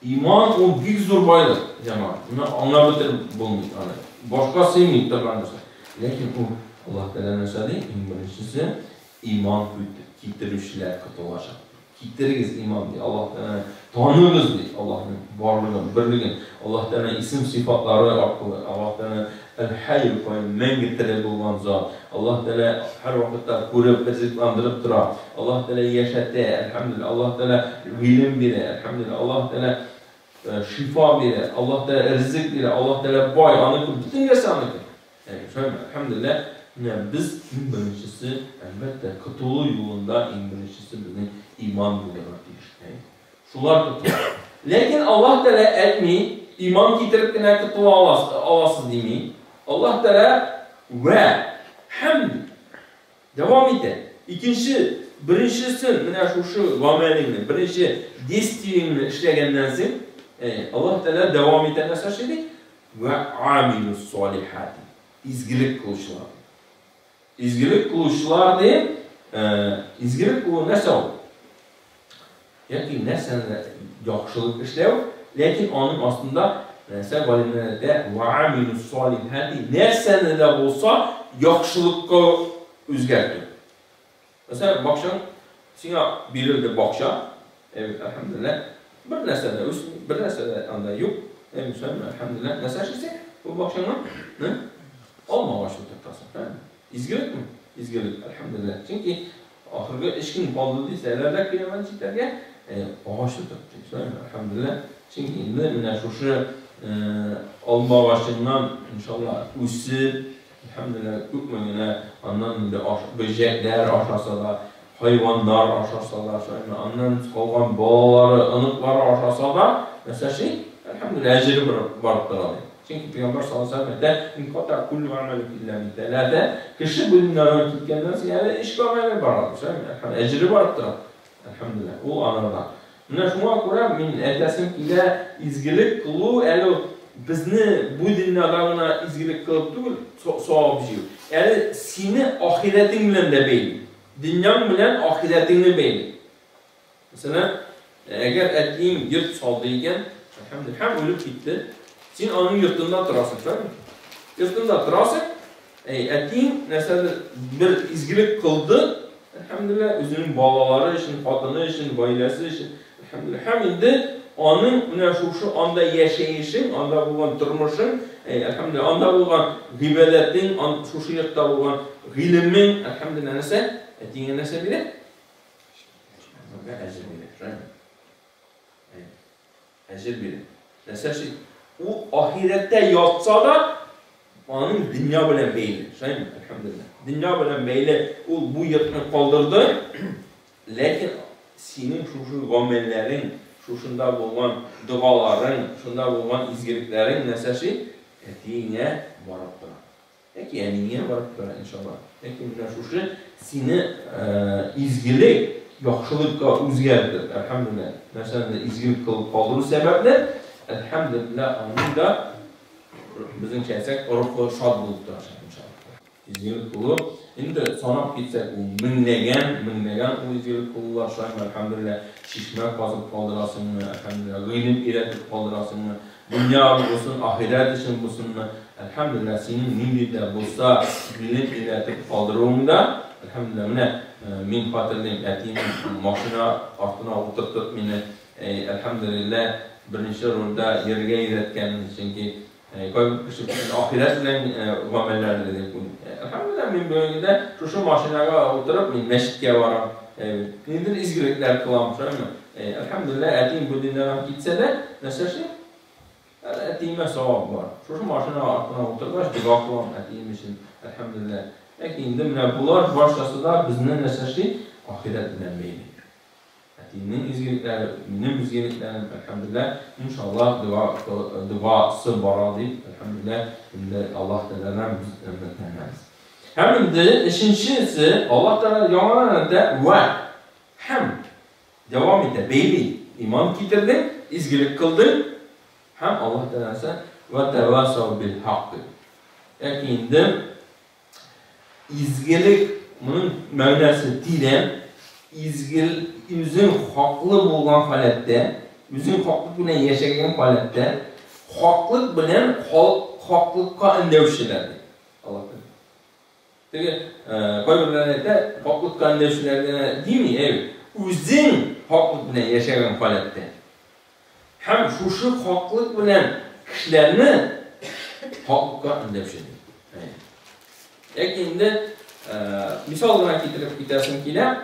Иман ул бик зур байлык, җәмәгать. Моны аңлап бетереп булмый аны. Башка сыймый торган нәрсә. Ләкин ул Аллаһ Тәгалә нәрсә ди? Иң беренчесе иман китерүчеләр котылачак. Китерегез иман ди. Аллаһ Тәгаләне таныгыз ди. Аллаһның барлыгын, берлеген, Аллаһ Тәгаләнең исем-сыйфатлары аркылы, Аллаһ Тәгалә Әл-Хәйюл Каюм, мәңге тере булган зат. Аллаһ Тәгалә һәрвакытта күреп, ризыкландырып тора. Аллаһ Тәгалә яшәтә, әлхәмдүлилләһ. Аллаһ Тәгалә гыйлем бирә, әлхәмдүлилләһ. Аллаһ Тәгалә шифа бирә, Аллаһ Тәгалә ризык бирә, Аллаһ Тәгалә бай, аныкы, бөтен нәрсә аныкы. Шулаймы? Әлхәмдүлилләһ. Менә без иң беренчесе, әлбәттә, котылу юлында иң беренчесе безнең иман булырга тиеш. Шулар котыла. Ләкин Аллаһ Тәгалә әйтми, иман китереп кенә котыла аласыз дими. Аллаһ Тәгалә вә һәм ди. Дәвам итә. Икенче, беренчесен менә шушы гамәлеңне, беренче действиеңне эшләгәннән соң, Аллаһ Тәгалә дәвам итә нәрсә эшли ди? Вә амилус салихати. Изгелек кылучылар. Изгелек кылучылар ди, изгелек кылу нәрсә ул? Яки нәрсәне яхшылык эшләү, ләкин аның астында нәрсә галимнәр әйтә, ва амилус салихати, нәрсәне дә булса яхшылыкка үзгәртү. Мәсәлән, бакчаң сиңа бирелде бакча, әлхәмдүлилләһ, бер нәрсә дә үсми, бер нәрсә дә анда юк. Әлхәмдүлилләһ, нәрсә эшлисең? Бу бакчаңа алма агачы утыртасың. Изгелекме? Изгелек, әлхәмдүлилләһ. Чөнки ахыргы өч көн калды дисәләр дә кыямәт җитәргә, агач утыртты. Шулаймы? Әлхәмдүлилләһ. Чөнки инде менә шушы алма агачыннан, иншалла, үсеп, әлхәмдүлилләһ, күпме генә аннан инде бөҗәкләр ашаса да, хайваннар ашаса да, шулаймы? Аннан калган балалары, оныклары ашаса да, нәрсә эшли? Әлхәмдүлилләһ, әҗере барып тора ди. Чөнки Пәйгамбәр саллаллаһу алейһи ва сәлләм әйтә, Инката куллю гамәлик илля мин тәләтә, кеше бу дөньядан киткәннән соң әле өч гамәле бар аның, шулаймы? Әлхәмдүлилләһ, әҗере барып тора. Әлхәмдүлилләһ, ул анарда. Менә шуңа күрә мин әйтәсем килә, изгелек кылу әле ул безне бу дөньяда гына изгелек кылып түгел, савап җыю. Әле сине ахирәтең белән дә бәйли. Дөньяң белән ахирәтеңне бәйли. Мәсәлән, әгәр әтиең йорт салды икән, әлхәмдүлилләһ, һәм үлеп китте, син аның йортында торасың, шулаймы? Йортында торасың, әй, әтиең нәрсәдер бер изгелек кылды, әлхәмдүлилләһ, үзенең балалары өчен, хатыны өчен, гаиләсе өчен, әлхәмдүлилләһ. Һәм инде Аның менә шушы анда яшәешең, анда булган тормышың, әлхәмдүлилләһ, анда булган гыйбадәтең, шушы йортта булган гыйлемең, әлхәмдүлилләһ, нәрсә? Әтиеңә нәрсә бирә? Әҗер бирә. Шулаймы? Әҗер бирә. Нәрсә эшли? Ул ахирәттә ятса да, аның дөнья белән бәйле. Шулаймы? Әлхәмдүлилләһ. Дөнья белән бәйле ул бу йортны калдырды, ләкин синең шушы гамәлләрең, шушында булган догаларың, шунда булган изгелекләрең нәрсә эшли? Әтиеңә барып тора. Яки әниеңә барып тора, иншалла. Ләкин менә шушы сине изгелек, яхшылыкка үзгәртеп, әлхәмдүлилләһ, нәрсәне изгелек кылып калдыру сәбәпле, әлхәмдүлилләһ, аның да, безнеңчә әйтсәк, рухы шат булып торачак, иншалла. Изгелек кылу, инде санап китсәк, ул меңләгән, меңләгән ул изгелек кылулар, шулаймы, әлхәмдүлилләһ, чишмә казып калдырасыңмы, әлхәмдүлилләһ, гыйлем өйрәтеп калдырасыңмы, Дөнья булсын, ахирәт өчен булсынмы, әлхәмдүлилләһ, синең нинди дә булса гыйлем өйрәтеп калдыруың да, әлхәмдүлилләһ, менә мин хәтерлим, әтием машина артына утыртып мине, әлхәмдүлилләһ, беренче рульдә йөрергә өйрәткән, чөнки кайбер кеше бөтен ахирәт белән гамәлләрне дип уйлый. Әлхәмдүлилләһ, мин бүгенге көндә шушы машинага утырып, мин мәчеткә барам, ниндидер изгелекләр кылам, шулаймы? Әлхәмдүлилләһ, әтием бу дөньядан китсә дә, нәрсә эшли? Әле әтиемә савап бар. Шушы машина артына утыргач, дога кылам әтием өчен, әлхәмдүлилләһ. Ләкин инде менә болар барчасы да безне нәрсә эшли? Ахирәт белән бәйли. Әтиемнең изгелекләре, минем изгелекләрем, әлхәмдүлилләһ, иншаллаһ, дога, догасы бара дип, әлхәмдүлилләһ, инде Аллаһ Тәгаләдән без өметләнәбез. Һәм инде өченчесе, Аллаһ Тәгалә яңадан әйтә, вә һәм Дәвам итә, бәйли. Иман китердең, изгелек кылдың һәм Аллаһ Тәгалә нәрсә? Вә тәвасау бил хак ди. Яки инде изгелек, моның мәгънәсе тирән, изгел үзең хаклы булган халәттә, үзең хаклык белән яшәгән халәттә, хаклык белән халык хаклыкка өндәүчеләр ди. Аллаһ Тәгалә. Теге кайберләре әйтә, хаклыкка өндәүчеләр генә дими, әй, үзең хаклык белән яшәгән халәттә. Һәм шушы хаклык белән кешеләрне хаклыкка өндәүче ди. Яки инде мисал гына китереп китәсем килә.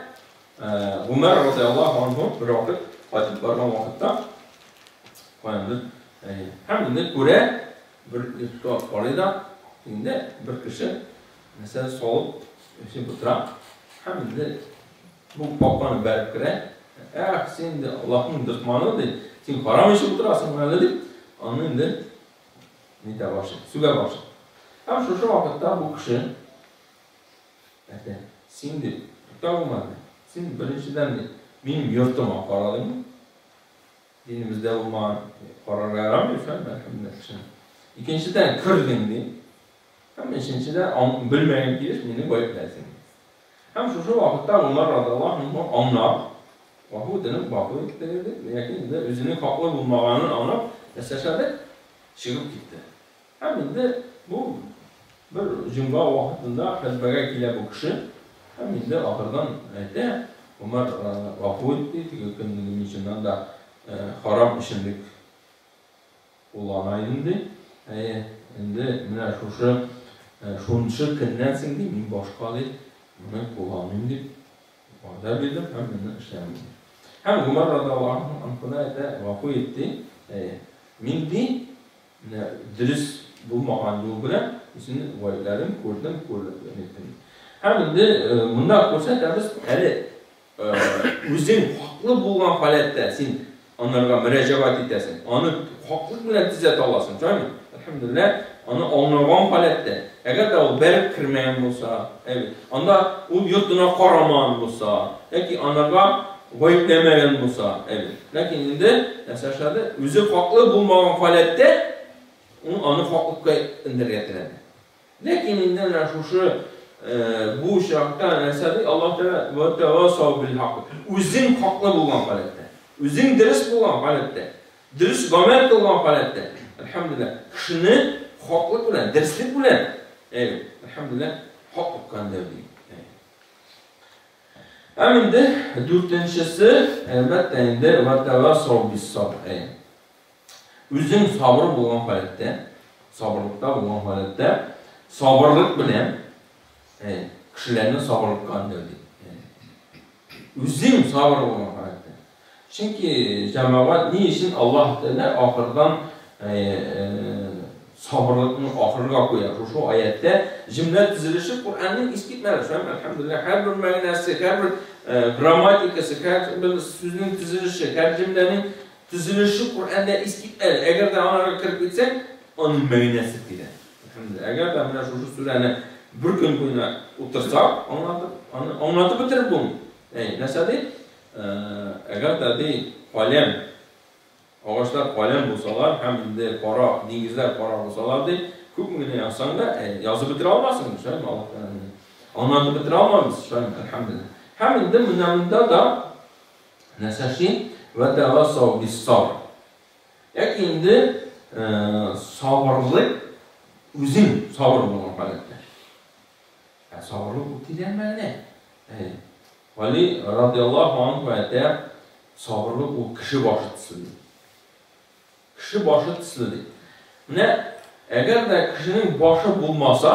Гумар радиаллаһу анһу бер вакыт кайтып барган вакытта каяндыр һәм инде күрә Бер йортка карый да, инде бер кеше нәрсә салып эчеп утыра. Һәм инде бу капканы бәреп керә. Эх, син инде Аллаһның дошманы ди. Син харам эчеп утырасың әле дип, аны инде нитә башлый, сүгә башлый. Һәм шушы вакытта бу кеше әйтә, син дип, тукта Гомәр, ди. Син беренчедән ди, минем йортыма карадыңмы? Динебездә булмаган карарга ярамый, шулай әлхәмдүлилләһ, кешене. Икенчедән, кердең ди. Һәм өченчедән, белмәгән килеш мине гаепләсең. Һәм шушы вакытта Гомәр радиаллаһу анһу аңлап, гафу үтенеп, гафу итте дип, яки инде үзенең хаклы булмаганын аңлап, нәрсә эшләде? Чыгып китте. Һәм инде бу бер җомга вакытында хөтбәгә килә бу кеше, һәм инде ахырдан әйтә, Гомәр гафу ит, ди, теге көнне мин чыннан да харам эчемлек куллана идем, ди. Әйе, инде менә шушы шуншы көннән соң, ди, мин башка, ди, моны кулланмыйм, дип вәгъдә бирдем һәм моны эшләмим, ди. Һәм Гомәр радиаллаһу анһу да әйтә, гафу ит, ди, әйе, мин, ди, Менә дөрес булмаган юл белән үземнең гаепләрем күрдем, күрдем. Һәм инде монда күрсәтәбез, әле үзең хаклы булган халәттә син анарга мөрәҗәгать итәсең. Аны хаклык белән төзәтә аласың, шулаймы? Әлхәмдүлилләһ, аны аңлаган халәттә. Әгәр дә ул бәреп кермәгән булса, әйе, анда ул йортына карамаган булса, яки анарга гаепләмәгән булса, әйе. Ләкин инде нәрсә эшләде? Үзе хаклы булмаган халәттә ул аны хаклыкка өндәргә теләде. Ләкин инде менә шушы бу очракта нәрсә ди? Аллаһ Тәгалә ва тавасау бил хак. Үзең хаклы булган халәттә, үзең дөрес булган халәттә, дөрес гамәл кылган халәттә, әлхәмдүлилләһ, кешене хаклык белән, дөреслек белән, әйе, әлхәмдүлилләһ, хаклыкка өндәү ди. Һәм инде дүртенчесе, әлбәттә инде, вәтәвасау биссабр. Үзең сабыр булган халәттә, сабырлыкта булган халәттә, сабырлык белән кешеләрне сабырлыкка өндәү ди. Үзең сабыр булган халәттә. Чөнки җәмәгать ни өчен Аллаһ Тәгалә ахырдан сабырлыкны ахырга куя? Шушы аятьтә җөмлә төзелеше Коръәннең искитмәле. Шулай, әлхәмдүлилләһ, һәрбер мәгънәсе, һәрбер грамматикасы, һәрбер сүзнең төзелеше, һәр җөмләнең төзелеше Коръәндә искитмәле. Әгәр дә анарга кереп китсәң, аның мәгънәсе тирән. Әлхәмдүлилләһ. Әгәр дә менә шушы сүрәне бер көн буена утырсак, аңлатып, аны аңлатып бетереп булмый. Әй, нәрсә ди? Әгәр дә, ди, каләм, агачлар каләм булсалар һәм инде кара, диңгезләр кара булсалар, ди, күпме генә язсаң да, язып бетерә алмассың, шулаймы, Аллаһ Тәгаләнең. Аңлатып бетерә алмабыз, шулаймы, әлхәмдүлилләһ. Һәм инде менә монда да нәрсә эшли? Вә тәвассау биссабр. Яки инде сабырлык, үзең сабыр булган халәттә. Ә сабырлык ул тирән мәгънә. Гали радиаллаһу анһу әйтә, сабырлык ул кеше башы төсле ди. Кеше башы төсле ди. Менә әгәр дә кешенең башы булмаса,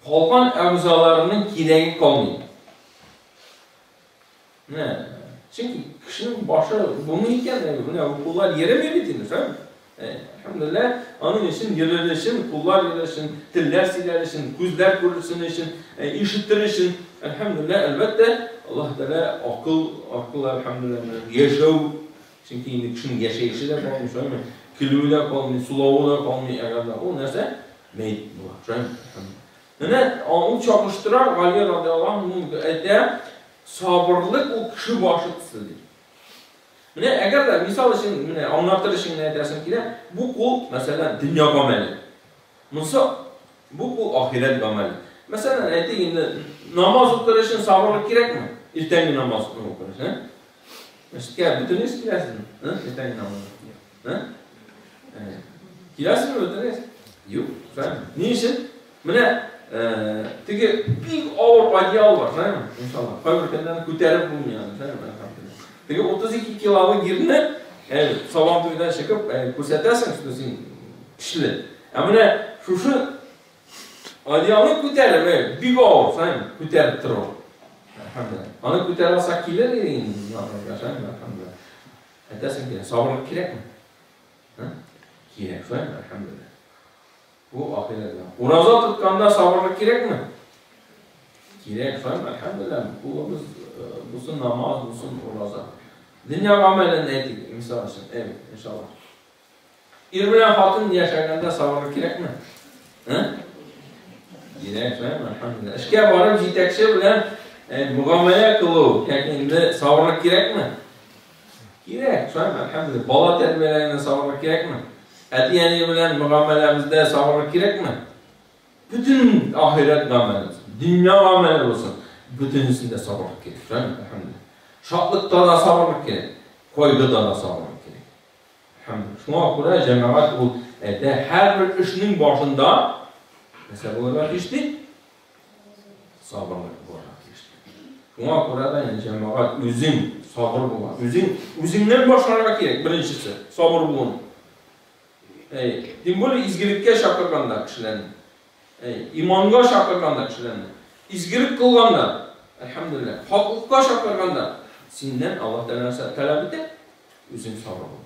калган әгъзаларының кирәге калмый. Менә чөнки кешенең башы булмый икән, менә бу куллар йөреми бит инде, шулаймы? Әлхәмдүлилләһ, аның өчен йөрер өчен, куллар йөрер өчен, телләр сөйләр өчен, күзләр күрсен өчен, ишетер өчен, әлхәмдүлилләһ, әлбәттә, Аллаһ Тәгалә акыл, акыл әлхәмдүлилләһ, яшәү, чөнки инде кешенең яшәеше дә калмый, шулаймы? Көлүе дә калмый, сулавы да калмый, әгәр дә ул нәрсә мәет була, шулаймы? Менә ул чагыштыра, Гали радиаллаһу анһу әйтә, сабырлык ул кеше башы төсле ди. Менә әгәр дә мисал өчен, менә аңлатыр өчен генә әйтәсем килә, бу кул, мәсәлән, дөнья гамәле. Монсы бу кул ахирәт гамәле. Мәсәлән, әйтик инде, намаз укыр өчен сабырлык кирәкме? Иртәнге намаз укыр өчен, ә? Мәчеткә бөтенегез киләсезме? Ә? Иртәнге намазга. Ә? Киләсезме бөтенегез? Юк, шулаймы? Ни өчен? Менә теге бик авыр одеял бар, шулаймы? Иншалла. Кайбер көннәрне күтәреп булмый аны, шулаймы? Әлхәмдүлилләһ. Теге 32 килолы гирне Сабан туйдан чыгып күрсәтәсең, что син көчле. Ә менә шушы одеялны күтәреп, бик авыр, шулаймы? Күтәреп тору. Әлхәмдүлилләһ. Аны күтәрә алсак килер иде инде, шулаймы? Әлхәмдүлилләһ. Әйтәсең килә, сабырлык кирәкме? Кирәк, шулаймы? Әлхәмдүлилләһ. Бу ахирәттә. Ураза тотканда сабырлык кирәкме? Кирәк, шулаймы? Әлхәмдүлилләһ. Кулыбыз булсын намаз, булсын ураза. Дөнья гамәлен әйтик, мисал өчен, әйбәт, иншалла. Ир белән хатын яшәгәндә сабырлык кирәкме? Кирәк, шулаймы? Әлхәмдүлилләһ. Эшкә барып җитәкче белән мөгамәлә кылу, яки инде сабырлык кирәкме? Кирәк, шулаймы? Әлхәмдүлилләһ. Бала тәрбияләгәндә сабырлык кирәкме? Әти-әни белән мөгамәләбездә сабырлык кирәкме? Бөтен ахирәт гамәле булсын, дөнья гамәле булсын, бөтенесендә сабырлык кирәк. Шулаймы? Әлхәмдүлилләһ. Шатлыкта да сабырлык кирәк, кайгыда да сабырлык кирәк. Әлхәмдүлилләһ. Шуңа күрә җәмәгать ул әйтә, һәрбер эшнең башында нәрсә булырга тиеш ди? Сабырлык булырга тиеш. Шуңа күрә дә инде җәмәгать үзең сабыр була. Үзең үзеңнән башларга кирәк, беренчесе, сабыр булуны. Әй, тем более изгелеккә чакырганда кешеләрне. Әй, иманга чакырганда кешеләрне. Изгелек кылганда, әлхәмдүлилләһ, хаклыкка чакырганда синнән Аллаһ Тәгалә нәрсә таләп итә? Үзең сабыр бул.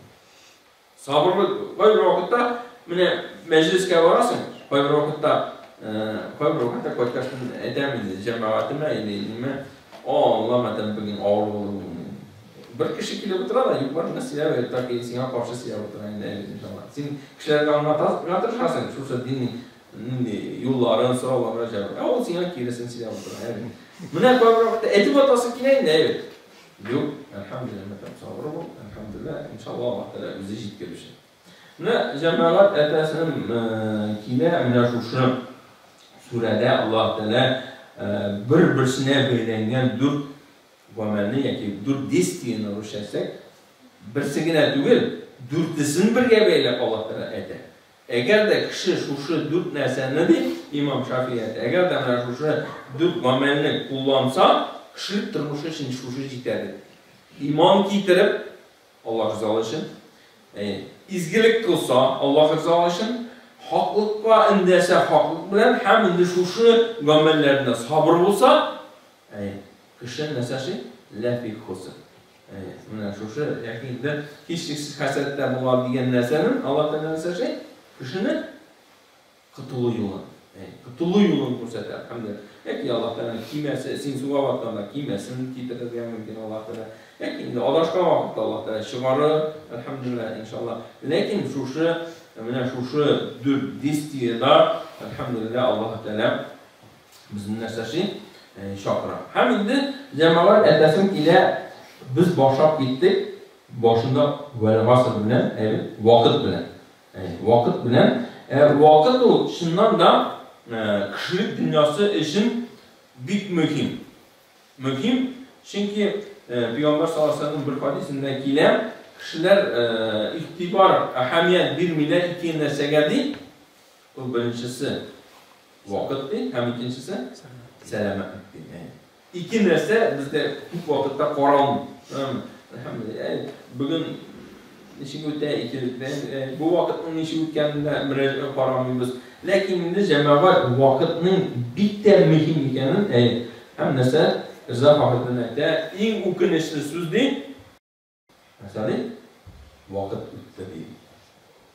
Сабырлык кайбер вакытта менә мәҗлескә барасың, кайбер вакытта кайбер вакытта кайткач әйтәм инде җәмәгатемә или нимә, о, Аллам, әйтәм, бүген авыр булды бүген. Бер кеше килеп утыра да, юк бар гына сөйләп, так сиңа каршы сөйләп утыра инде, иншалла. Син кешеләргә аңлатырга тырышасың, шушы диннең нинди юлларын, сорауларга җавап. Ә ул сиңа киресен сөйләп утыра. Менә кайбер вакытта әйтеп атасы килә инде, әйбәт. Юк, әлхәмдүлилләһ, мәтәм сабыр бул, әлхәмдүлилләһ, иншалла Аллаһ Тәгалә үзе җиткерүче. Менә җәмәгать әтәсем килә, менә шушы сүрәдә Аллаһ Тәгалә бер-берсенә бәйләнгән дүрт гамәлне яки дүрт действиене русча әйтсәк, берсе генә түгел, дүртесен бергә бәйләп Аллаһ Тәгалә әйтә. Әгәр дә кеше шушы дүрт нәрсәне, ди имам Шафии әйтә, әгәр дә менә шушы дүрт гамәлне кулланса, Кешелек тормышы өчен шушы җитә. Иман китереп, Аллаһ ризалыгы өчен, изгелек кылса, Аллаһ ризалыгы өчен, хаклыкка эндәшә хаклык белән һәм инде шушы гамәлләрендә сабыр булса, кеше нәрсә эшли? Ләфи хуср. Менә шушы яки инде һичшиксез хәсрәттә була дигән нәрсәнең Аллаһ Тәгалә нәрсә эшли? Кешене котылу юлын, котылу юлын күрсәтә. Әлхәмдүлилләһ. Яки Аллаһ Тәгалә кимәсе, син суга батканда кимәсен китерергә мөмкин Аллаһ Тәгалә. Яки инде адашкан вакытта Аллаһ Тәгалә чыгарыр, әлхәмдүлилләһ, иншаллаһ. Ләкин шушы, менә шушы дүрт действиедә, әлхәмдүлилләһ, Аллаһ Тәгалә безне нәрсә эшли? Чакыра. Һәм инде җәмәгать әйтәсем килә, без башлап киттек, башында вәл гаср белән, әйе, вакыт белән. Вакыт белән. Вакыт ул чыннан да кешелек дөньясы өчен бик мөһим. Мөһим, чөнки Пәйгамбәр саллаллаһу алейһи ва сәлләмнең бер хадисендә килә, кешеләр игътибар, әһәмият бирмиләр ике нәрсәгә ди. Ул беренчесе вакыт ди, һәм икенчесе сәламәтлек ди. Ике нәрсә бездә күп вакытта каралмый. Әлхәмдүлилләһ, бүген ничек үтә, ике бу вакытның ничек үткәнен дә бераз карамыйбыз. Ләкин инде җәмәгать вакытның бик тә мөһим икәнен, һәм нәрсә Риза Фәхретдин әйтә, иң үкенечле сүз ди, нәрсә ди? Вакыт үтте ди.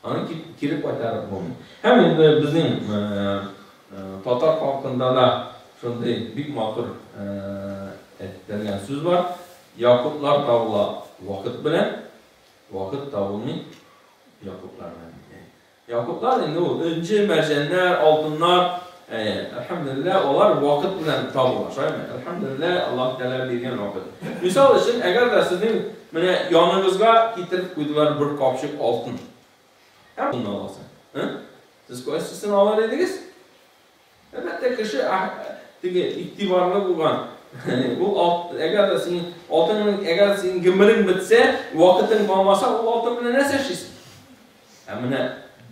Аны кире кайтарып булмый. Һәм инде безнең татар халкында да шундый бик матур әйтелгән сүз бар. Якутлар табыла вакыт белән, вакыт табылмый якутлар белән. Якутлар инде ул энҗе, мәрҗәннәр, алтыннар, әлхәмдүлилләһ, алар вакыт белән табыла, шулаймы? Әлхәмдүлилләһ, Аллаһ Тәгалә биргән вакыт. Мисал өчен, әгәр дә сезнең менә яныгызга китереп куйдылар бер капчык алтын. Һәм алтын аласың. Сез кайсысын алыр идегез? Әлбәттә, кеше теге игътибарлы булган. Ул әгәр дә синең алтының, әгәр синең гомерең бетсә, вакытың калмаса, ул алтын белән нәрсә эшлисең? Ә менә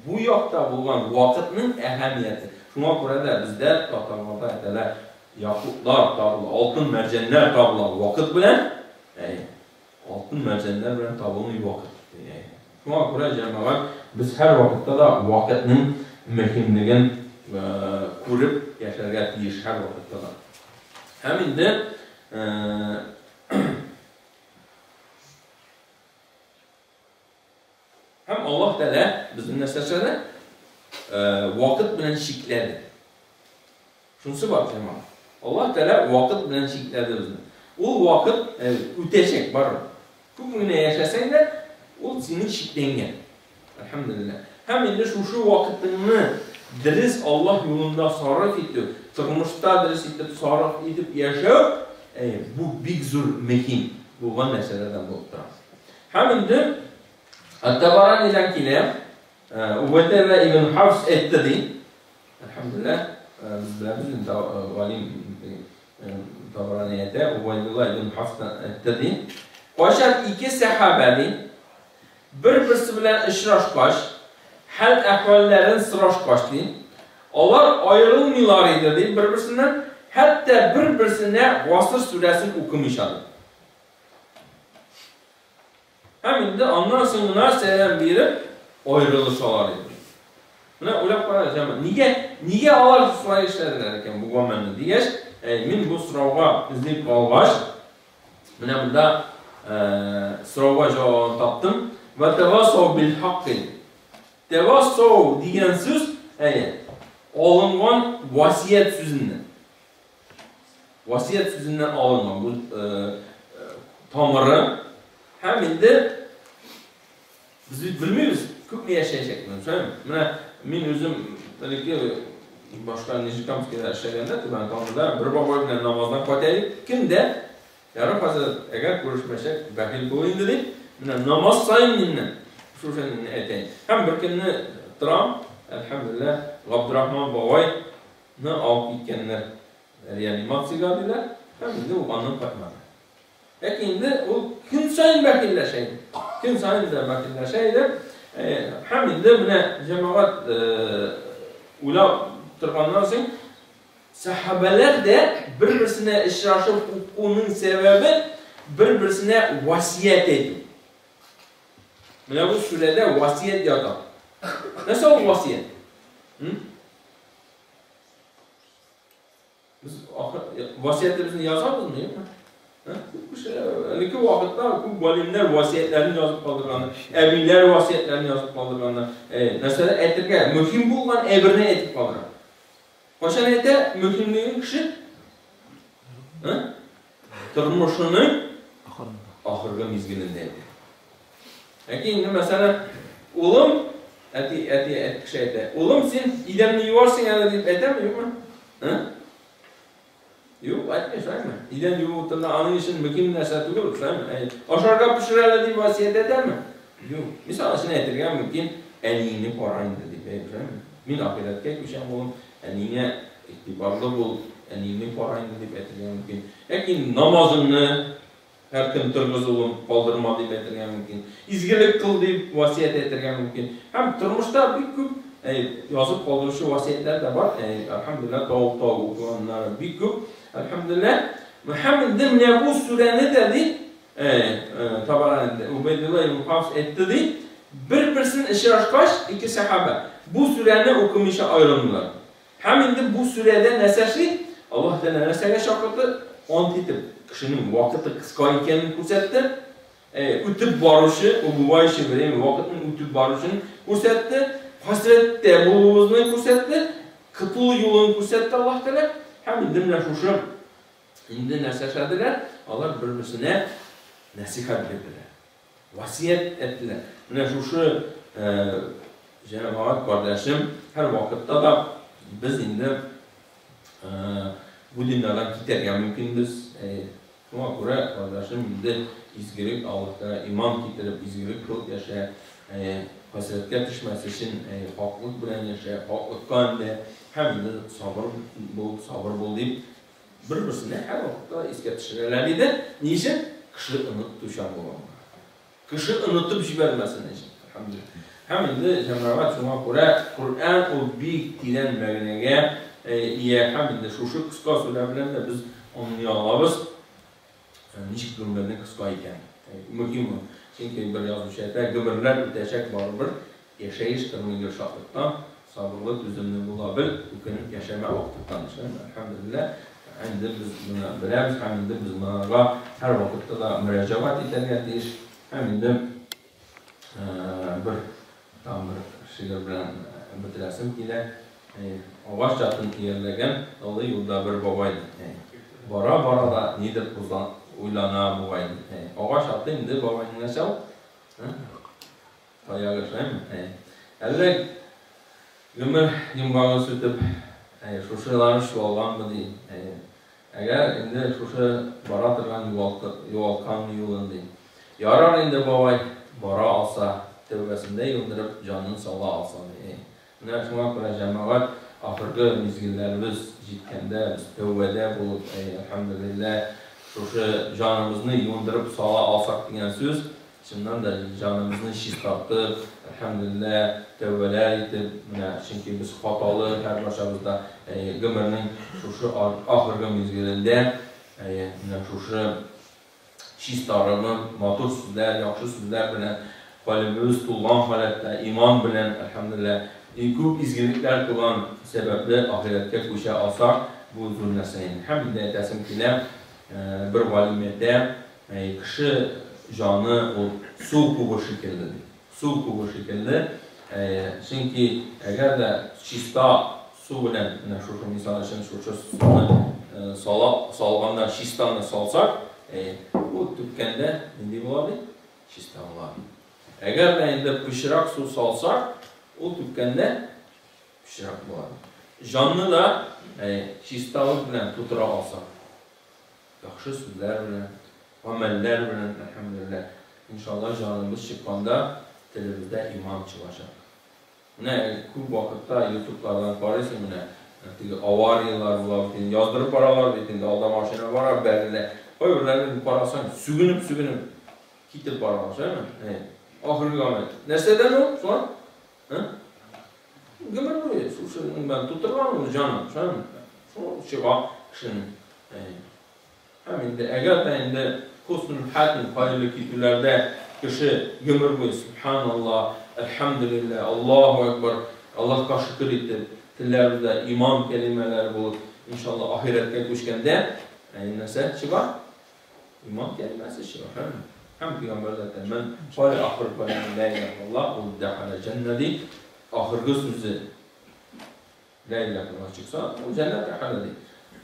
бу якта булган вакытның әһәмияте. Шуңа күрә дә бездә татарларда әйтәләр, якутлар табыла, алтын мәрҗәннәр табыла вакыт белән. Әйе. Алтын мәрҗәннәр белән табылмый вакыт. Шуңа күрә, җәмәгать, без һәр вакытта да вакытның мөһимлеген күреп яшәргә тиеш һәр вакытта да. Һәм инде һәм Аллаһ Тәгалә безне нәрсә эшләде? Вакыт белән чикләде. Шунысы бар, җәмәгать. Аллаһ Тәгалә вакыт белән чикләде безне. Ул вакыт үтәчәк барыбер. Күпме генә яшәсәң дә, ул синең чикләнгән. Әлхәмдүлилләһ. Һәм инде шушы вакытыңны дөрес Аллаһ юлында сарыф итү, тормышта дөрес итеп сарыф итеп яшәү, бу бик зур мөһим булган нәрсәләрдән булып тора. Һәм инде Ат-Табаранидән килә, Убайдулла ибн Хафс әйтте ди. Әлхәмдүлилләһ, без беләбез инде галим Табарани әйтә, Убайдулла ибн Хафс әйтте ди. Кайчан ике сәхабә ди, бер-берсе белән очрашкач, хәл-әхвәлләрен сорашкач ди, алар аерылмыйлар иде ди бер-берсеннән, хәтта бер-берсенә Гасыр сүрәсен укымыйча ди. Һәм инде аннан соң гына сәлам биреп аерылышалар иде. Менә уйлап карагыз, җәмәгать, нигә, нигә алар шулай эшләделәр икән бу гамәлне дигәч, мин бу сорауга эзли калгач, менә монда сорауга җавабын таптым. Ва тавасау бил хакки. Тавасау дигән сүз, әйе, алынган васият сүзеннән. Васият сүзеннән алынган бу тамыры. Һәм инде без бит белмибез, күпме яшәячәкмен. Шулаймы? Менә мин үзем элекке башка Нижнекамскида эшләгәндә, Түбән Камада бер бабай белән намаздан кайта идек. Көн дә, ярый хәзрәт, әгәр күрешмәсәк, бәхил бул инде дип, менә намаз саен миннән шушыны әйтә. Һәм бер көнне торам, әлхәмдүлилләһ, Габдрахман бабай ны алып киткәннәр реанимациягә диләр, һәм инде ул аннан кайтмады. Ләкин инде ул көн саен бәхилләшә иде. Көн саен дә бәхилләшә иде. Һәм инде менә җәмәгать уйлап торганнан соң, Сәхабәләр дә бер-берсенә очрашып укуның сәбәбе бер-берсенә васият әйтү. Менә бу сүрәдә васият ята. Нәрсә ул васият? Без васиятебезне язабызмы, юкмы? Күп кеше элекке вакытта күп галимнәр васиятләрен язып калдырганнар, әбиләр васиятләрен язып калдырганнар. Нәрсәдер әйтергә мөһим булган әйберне әйтеп калдыра. Кайчан әйтә мөһимлеген кеше? Тормышының ахыргы мизгелендә әйтә. Ләкин инде мәсәлән, улым, әти, әти, әти кеше әйтә, улым, син идәнне юарсың әле дип әйтәме, юкмы? Юк, әйтми, шулаймы? Идән юу турында аның өчен мөһим нәрсә түгел, шулаймы? Ашарга пешер әле дип васыять әйтәме? Юк. Мисал өчен әйтергә мөмкин, әниеңне кара инде дип, әй, шулаймы? Мин ахирәткә күчәм, улым, әниеңә игътибарлы бул, әниеңне кара инде дип әйтергә мөмкин. Ләкин намазыңны һәр көн торгыз, улым, калдырма дип әйтергә мөмкин. Изгелек кыл дип васыять әйтергә мөмкин. Һәм тормышта бик күп язып калдыручы васыятьләр дә бар. Әлхәмдүлилләһ, тау-тау укыганнары бик күп. Әлхәмдүлилләһ. Һәм инде менә бу сүрәне дә ди, Табарани, Убәйдулла ибн Хафс әйтте ди, бер-берсен очрашкач, ике сәхабә бу сүрәне укымыйча аерылдылар. Һәм инде бу сүрәдә нәрсә эшли? Аллаһ Тәгалә нәрсәгә чакырды? Ант итеп, кешенең вакыты кыска икәнен күрсәтте. Үтеп баручы, убывающее время, вакытның үтеп баручын күрсәтте. Хәсрәттә булуыбызны күрсәтте. Котылу юлын күрсәтте Аллаһ Тәгалә. Һәм инде менә шушы инде нәрсә эшләделәр? Алар бер-берсенә нәсыйхәт бирделәр. Васыять әйттеләр. Менә шушы җәмәгать кардәшем, һәр вакытта да без инде бу дөньядан китәргә мөмкинбез. Шуңа күрә, кардәшем, инде изгелек Аллаһка иман китереп, изгелек кылып яшә, хәсрәткә төшмәс өчен хаклык белән яшә, хаклыкка өндә һәм инде сабыр бул, сабыр бул дип Бер-берсенә һәрвакытта искә төшерәләр иде. Ни өчен? Кеше онытучан булганга. Кеше онытып җибәрмәсен өчен. Әлхәмдүлилләһ. Һәм инде, җәмәгать, шуңа күрә Коръән ул бик тирән мәгънәгә ия. Һәм инде шушы кыска сүрә белән дә без аңлый алабыз, ничек гомернең кыска икәнен. Мөһим ул. Чөнки бер язучы әйтә, гомерләр үтәчәк барыбер, Яшәеш тормый гел шатлыктан, Сабырлы, түземле була бел, Үкенеп яшәмә актыктан. Эшләме? Әлхәмдүлилләһ, инде без моны беләбез һәм инде без монарга һәрвакытта да мөрәҗәгать итәргә тиеш. Һәм инде бер тагын бер шигырь белән бетерәсем килә. Агач атын иярләгән олы юлда бер бабай ди. Бара-бара да нидер уйлана бугай ди. Агач аты инде бабайның нәрсә ул? Таягы шулаймы? Әйе. Әллә гомер йомгагын сүтеп, әйе, шушылары чуалганмы ди. Әйе. Әгәр инде шушы бара торган югалткан юлын ди. Ярар инде, бабай, бара алса, тәүбәсендә юындырып, җанын сала алса ди. Әйе. Менә шуңа күрә, җәмәгать, ахыргы мизгелләребез җиткәндә, без тәүбәдә булып, әйе, әлхәмдүлилләһ, шушы җаныбызны юындырып сала алсак дигән сүз, чыннан да җаныбызны чистартып, әлхәмдүлилләһ, тәүбәләр итеп, менә, чөнки без хаталы һәрбарчабыз да, әйе, гомернең шушы ахыргы мизгелендә, әйе, менә шушы чистарынып, матур сүзләр, яхшы сүзләр белән, калебебез тулган халәттә, иман белән, әлхәмдүлилләһ, иң күп изгелекләр кылган сәбәпле ахирәткә күчә алсак, бу зур нәрсә инде. Һәм инде әйтәсем килә, бер галим әйтә, кеше җаны ул су кубы шикелле ди. Су кубы шикелле, чөнки әгәр дә чиста су белән, менә шушы мисал өчен шушы суны сала, салганда чистаны салсак, бу түккәндә нинди була ди? Чиста була ди. Әгәр дә инде пычрак су салсак, ул түккәндә пычрак була ди. Җанны да чисталык белән тутыра алсак, Яхшы сүзләр белән, гамәлләр белән, әлхәмдүлилләһ. Иншалла, җаныбыз чыкканда телебездә иман чыгачак. Менә күп вакытта ютублардан карыйсың, менә теге аварияләр була бит инде, яздырып баралар бит инде, алда машина бара, бәрелә. Кайберләрен карасаң, сүгенеп-сүгенеп китеп баралар, шулаймы? Әйе. Ахыргы гамәл. Нәрсәдән ул, шулай? Гомер буе шушы белән тутырган ул җанын, шулаймы? Шул чыга кешенең. Һәм инде әгәр дә инде хөснул хатим хәерле китүләрдә кеше гомер буе Сүбхәналлаһ, Әлхәмдүлилләһ, Аллаһу әкбәр, Аллаһка шөкер итеп, телләребездә иман кәлимәләре булып, иншаллаһ, ахирәткә күчкәндә, әй, нәрсә чыга? Иман кәлимәсе чыга. Һәм һәм пәйгамбәр дә әйтә, Мән калә ахир кәләме лә иләһә иллаллаһ, ул дәхәлә җәннә ди, ахыргы сүзе Лә иләһә иллаллаһ чыкса, ул җәннәт әһеле ди.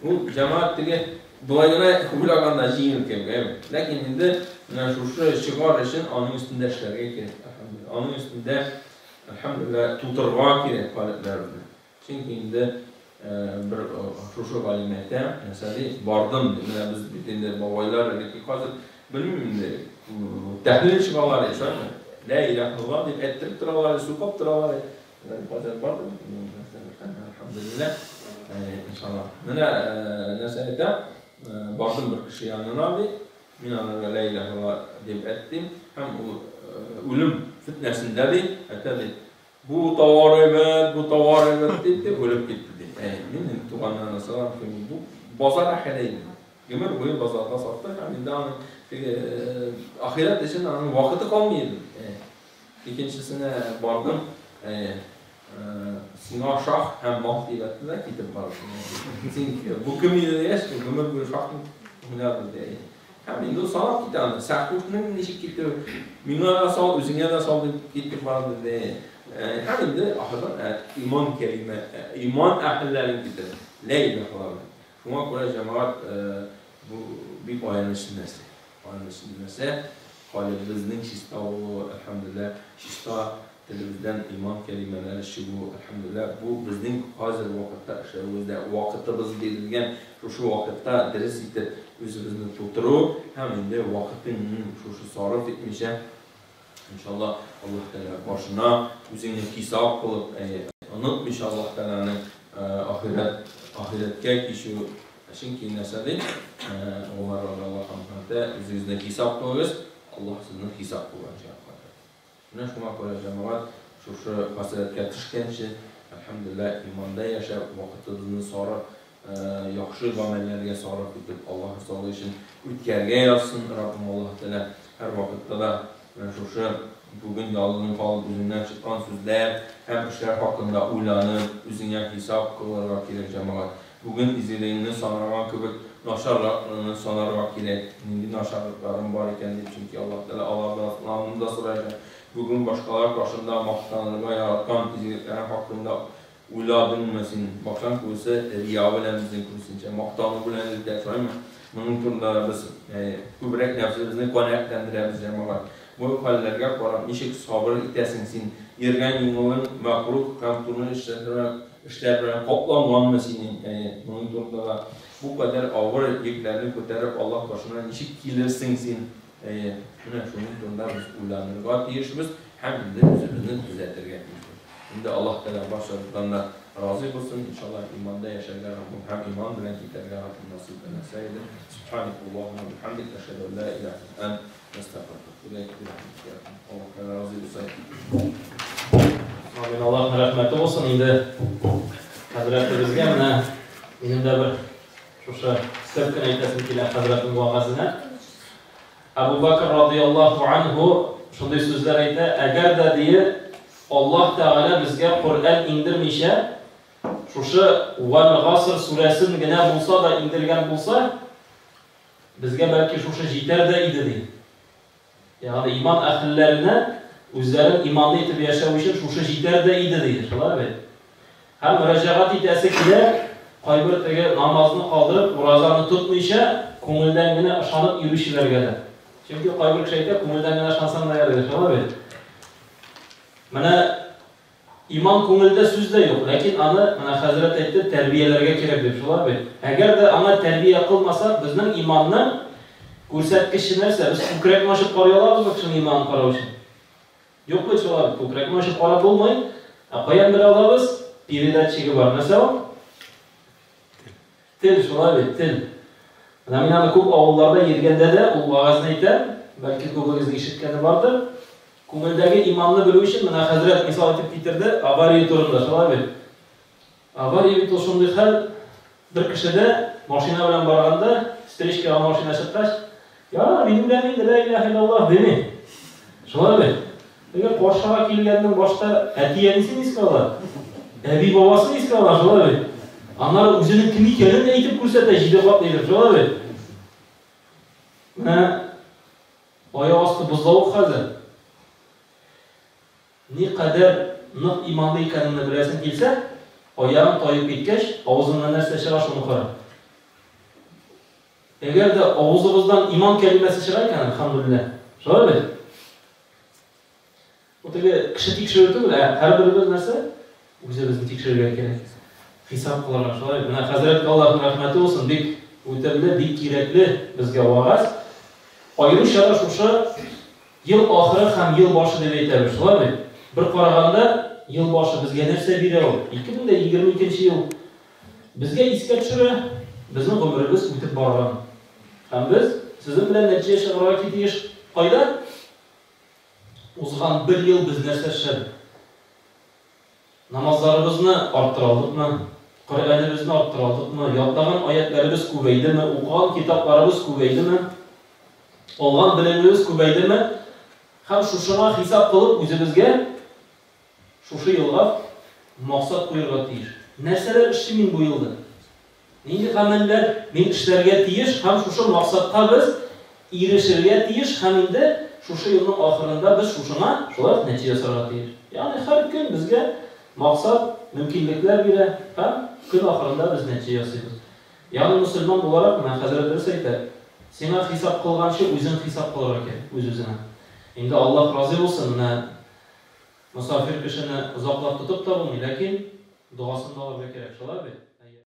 Ул җәмәгать теге болай гына уйлаганда җиңел кебек, әйме? Ләкин инде менә шушы чыгар өчен аның өстендә эшләргә кирәк, әлхәмдүлилләһ. Аның өстендә, әлхәмдүлилләһ, тутырырга кирәк калебләребезне. Чөнки инде бер шушы галим әйтә, нәрсә ди, бардым ди. Менә без бит инде бабайлар элекке хәзер белмим инде, тәһлил чыгалар, шулаймы? Лә иләһә иллаллаһ дип әйттереп торалар, сукып торалар. Хәзер бар әлхәмдүлилләһ. Иншалла. Менә нәрсә әйтә, бардым бер кеше янына ди, мин аңа лә иләһә иллаллаһ дип әйттем, һәм ул үлем фитнәсендә ди, әйтә ди, бу товар әйбәт, бу товар әйбәт дип дип үлеп китте ди. Әй, мин инде туганнарына сорам, бу базар әһеле иде. Гомер буе базарда сатты һәм инде аның теге ахирәт өчен аның вакыты калмый иде. Икенчесенә бардым, әйе, сиңа шах һәм мах дип әйтте дә китеп барды. Син бу кем иде дигәч, гомер буе шах уйнады ди. Әйе. Һәм инде ул санап китә аны. Сәхухның ничек китүе, миңа да сал, үзеңә дә сал дип китеп барды ди. Һәм инде ахырдан иман кәлимә, иман әһелләрен китерә. Лә иләһә иллаллаһ. Шуңа күрә җәмәгать бу бик аянычлы нәрсә. Аянычлы нәрсә, калебебезнең чиста булуы, әлхәмдүлилләһ, чиста телебездән иман кәлимәләре чыгуы, әлхәмдүлилләһ, бу безнең хәзер вакытта эшләвебездә, вакытыбыз бирелгән шушы вакытта дөрес итеп үзебезне тутыру һәм инде вакытын шушы сарыф итмичә, иншалла, Аллаһ Тәгалә каршына үзеңне хисап кылып, әйе, онытмыйча Аллаһ Тәгаләнең ахирәт, ахирәткә кичү, чөнки нәрсә ди, Гомәр радиаллаһу анһу әйтә, үзегезне хисап кылыгыз, Аллаһ сезне хисап кылган җиргә кайтарыр. Менә шуңа күрә, җәмәгать, шушы хәсрәткә төшкәнче, әлхәмдүлилләһ, иманда яшәп, вакытыбызны сарыф, яхшы гамәлләргә сарыф итеп, Аллаһ ризалыгы өчен үткәрергә язсын, Раббым Аллаһ Тәгалә. Һәрвакытта да менә шушы бүген ялгызың калып үзеңнән чыккан сүзләр һәм эшләр хакында уйланып, үзеңә хисап кылырга кирәк, җәмәгать. Бүген изгелегеңне санаган кебек, начарлыкларыңны санарга кирәк. Нинди начарлыкларым бар икән дип, чөнки Аллаһ Тәгалә аларны да сораячак. Бүген башкалар каршында мактанырга яраткан изгелекләрең хакында Уйладыңмы син? Баксаң, күбесе рия белән безнең күбесенчә, мактану белән үтә, шулаймы? Моның турында без күбрәк нәфсебезне канәгатьләндерәбез, җәмәгать. Бу хәлләргә карап, ничек сабыр итәсең син? Йөргән юлың мәкруһ һәм туры эшләр белән капланганмы синең? Әйе, моның турында да бу кадәр авыр йөкләрне күтәреп Аллаһ каршына ничек килерсең син? Әйе, менә шуның турында без уйланырга тиешбез һәм инде үзебезне төзәтергә тиешбез. Инде Аллаһ Тәгалә барчабыздан да разый булсын, иншаллаһ, иманда яшәргә Раббым һәм иман белән китәргә Раббым насыйп әйләсә иде. Субханакаллаһумма ва бихамдик, әшһәду ан ла илаһа илля ант, әстәгъфирука ва атубу иләйк. Бирахмәтика я Раббым. Аллаһ Тәгалә разый булса иде. Амин. Аллаһның рәхмәте булсын инде хәзрәтебезгә. Менә минем дә бер шушы өстәп кенә әйтәсем килә хәзрәтнең вәгазенә. Әбу Бәкр радыяллаһу анһу шундый сүзләр әйтә, әгәр дә, дие, Аллаһ Тәгалә безгә Коръән иңдермичә, шушы Вәл гаср сүрәсен генә булса да иңдергән булса, безгә бәлки шушы җитәр дә иде, ди. Ягъни иман әһелләренә үзләрен иманлы итеп яшәү өчен шушы җитәр дә иде, ди. Шулай бит? Һәм мөрәҗәгать итәсе килә, кайбер теге намазны калдырып, уразаны тотмыйча, күңелдән генә ышанып йөрүчеләргә дә. Чөнки кайбер кеше әйтә, күңелдән генә ышансаң да ярый, шулай бит? Менә иман күңелдә сүз дә юк, ләкин аны, менә хәзрәт әйтте, тәрбияләргә кирәк дип, шулай бит? Әгәр дә аңа тәрбия кылмасак, безнең иманның күрсәткече нәрсә? Без күкрәкне ачып карый алабызмы кешенең иманын карау өчен? Юк бит шулай бит, күкрәкне ачып карап булмый. Ә каян белә алабыз? Передатчигы бар. Нәрсә ул? Тел, шулай бит, тел. Менә мин аны күп авылларда йөргәндә дә ул вәгазьне әйтәм, бәлки күбегезнең ишеткәне бардыр. Күңелдәге иманны белү өчен менә хәзрәт мисал итеп китерде, авария турында, шулай бит. Авария бит ул шундый хәл, Бер кеше дә машина белән барганда, встречкага машина чыккач, ярар, минем белән инде лә илаһә иллаллаһ дими. Шулай бит? Теге каршыга килгәннең башта әти-әнисен искә ала, әби-бабасын искә ала, шулай бит? Аннары үзенең кем икәнен әйтеп күрсәтә җиде катлы итеп, шулай бит? Менә аяк асты бозлавык хәзер. Никадәр нык иманлы икәнеңне беләсең килсә, аягың таеп киткәч, авызыңнан нәрсә чыга, шуны кара. Әгәр дә авызыбыздан иман кәлимәсе чыга икән, әлхәмдүлилләһ. Шулай бит? Бу теге кеше тикшерү түгел, ә һәрберебез нәрсә? Үзебезне тикшерергә кирәк. Хисап кылырга, шулай бит? Менә хәзрәткә Аллаһның рәхмәте булсын, бик үтемле, бик кирәкле безгә вәгазь. Аеруча да шушы Ел ахыры һәм ел башы дип әйтәбез, шулай бит? Бер караганда, ел башы безгә нәрсә бирә ул? 2022 нче ел безгә искә төшерә, безнең гомеребез үтеп барган. Һәм без сезнең белән нәтиҗә чыгарырга тиеш. Кайда? Узган бер ел без нәрсә эшләдек? Намазларыбызны арттыра алдыкмы? Коръәнебезне арттыра алдыкмы? Ятлаган аятьләребез күбәйдеме? Укыган китапларыбыз күбәйдеме? Алган белемебез күбәйдеме? Һәм шушыңа хисап кылып үзебезгә шушы елга максат куерга тиеш. Нәрсәләр эшлим мин бу елда? Нинди гамәлләр мин эшләргә тиеш һәм шушы максатка без ирешергә тиеш һәм инде шушы елның ахырында без шушыңа шулай ук нәтиҗә ясарга тиеш. Ягъни һәр көн безгә максат, мөмкинлекләр бирә һәм көн ахырында без нәтиҗә ясыйбыз. Ягъни мөселман буларак, менә хәзрәт дөрес әйтә, сиңа хисап кылганчы үзең хисап кылырга кирәк үз-үзеңә. Инде Аллаһ разый булсын, менә мосафир кешене озаклап тотып та булмый, ләкин догасын да алырга кирәк, шулай бит?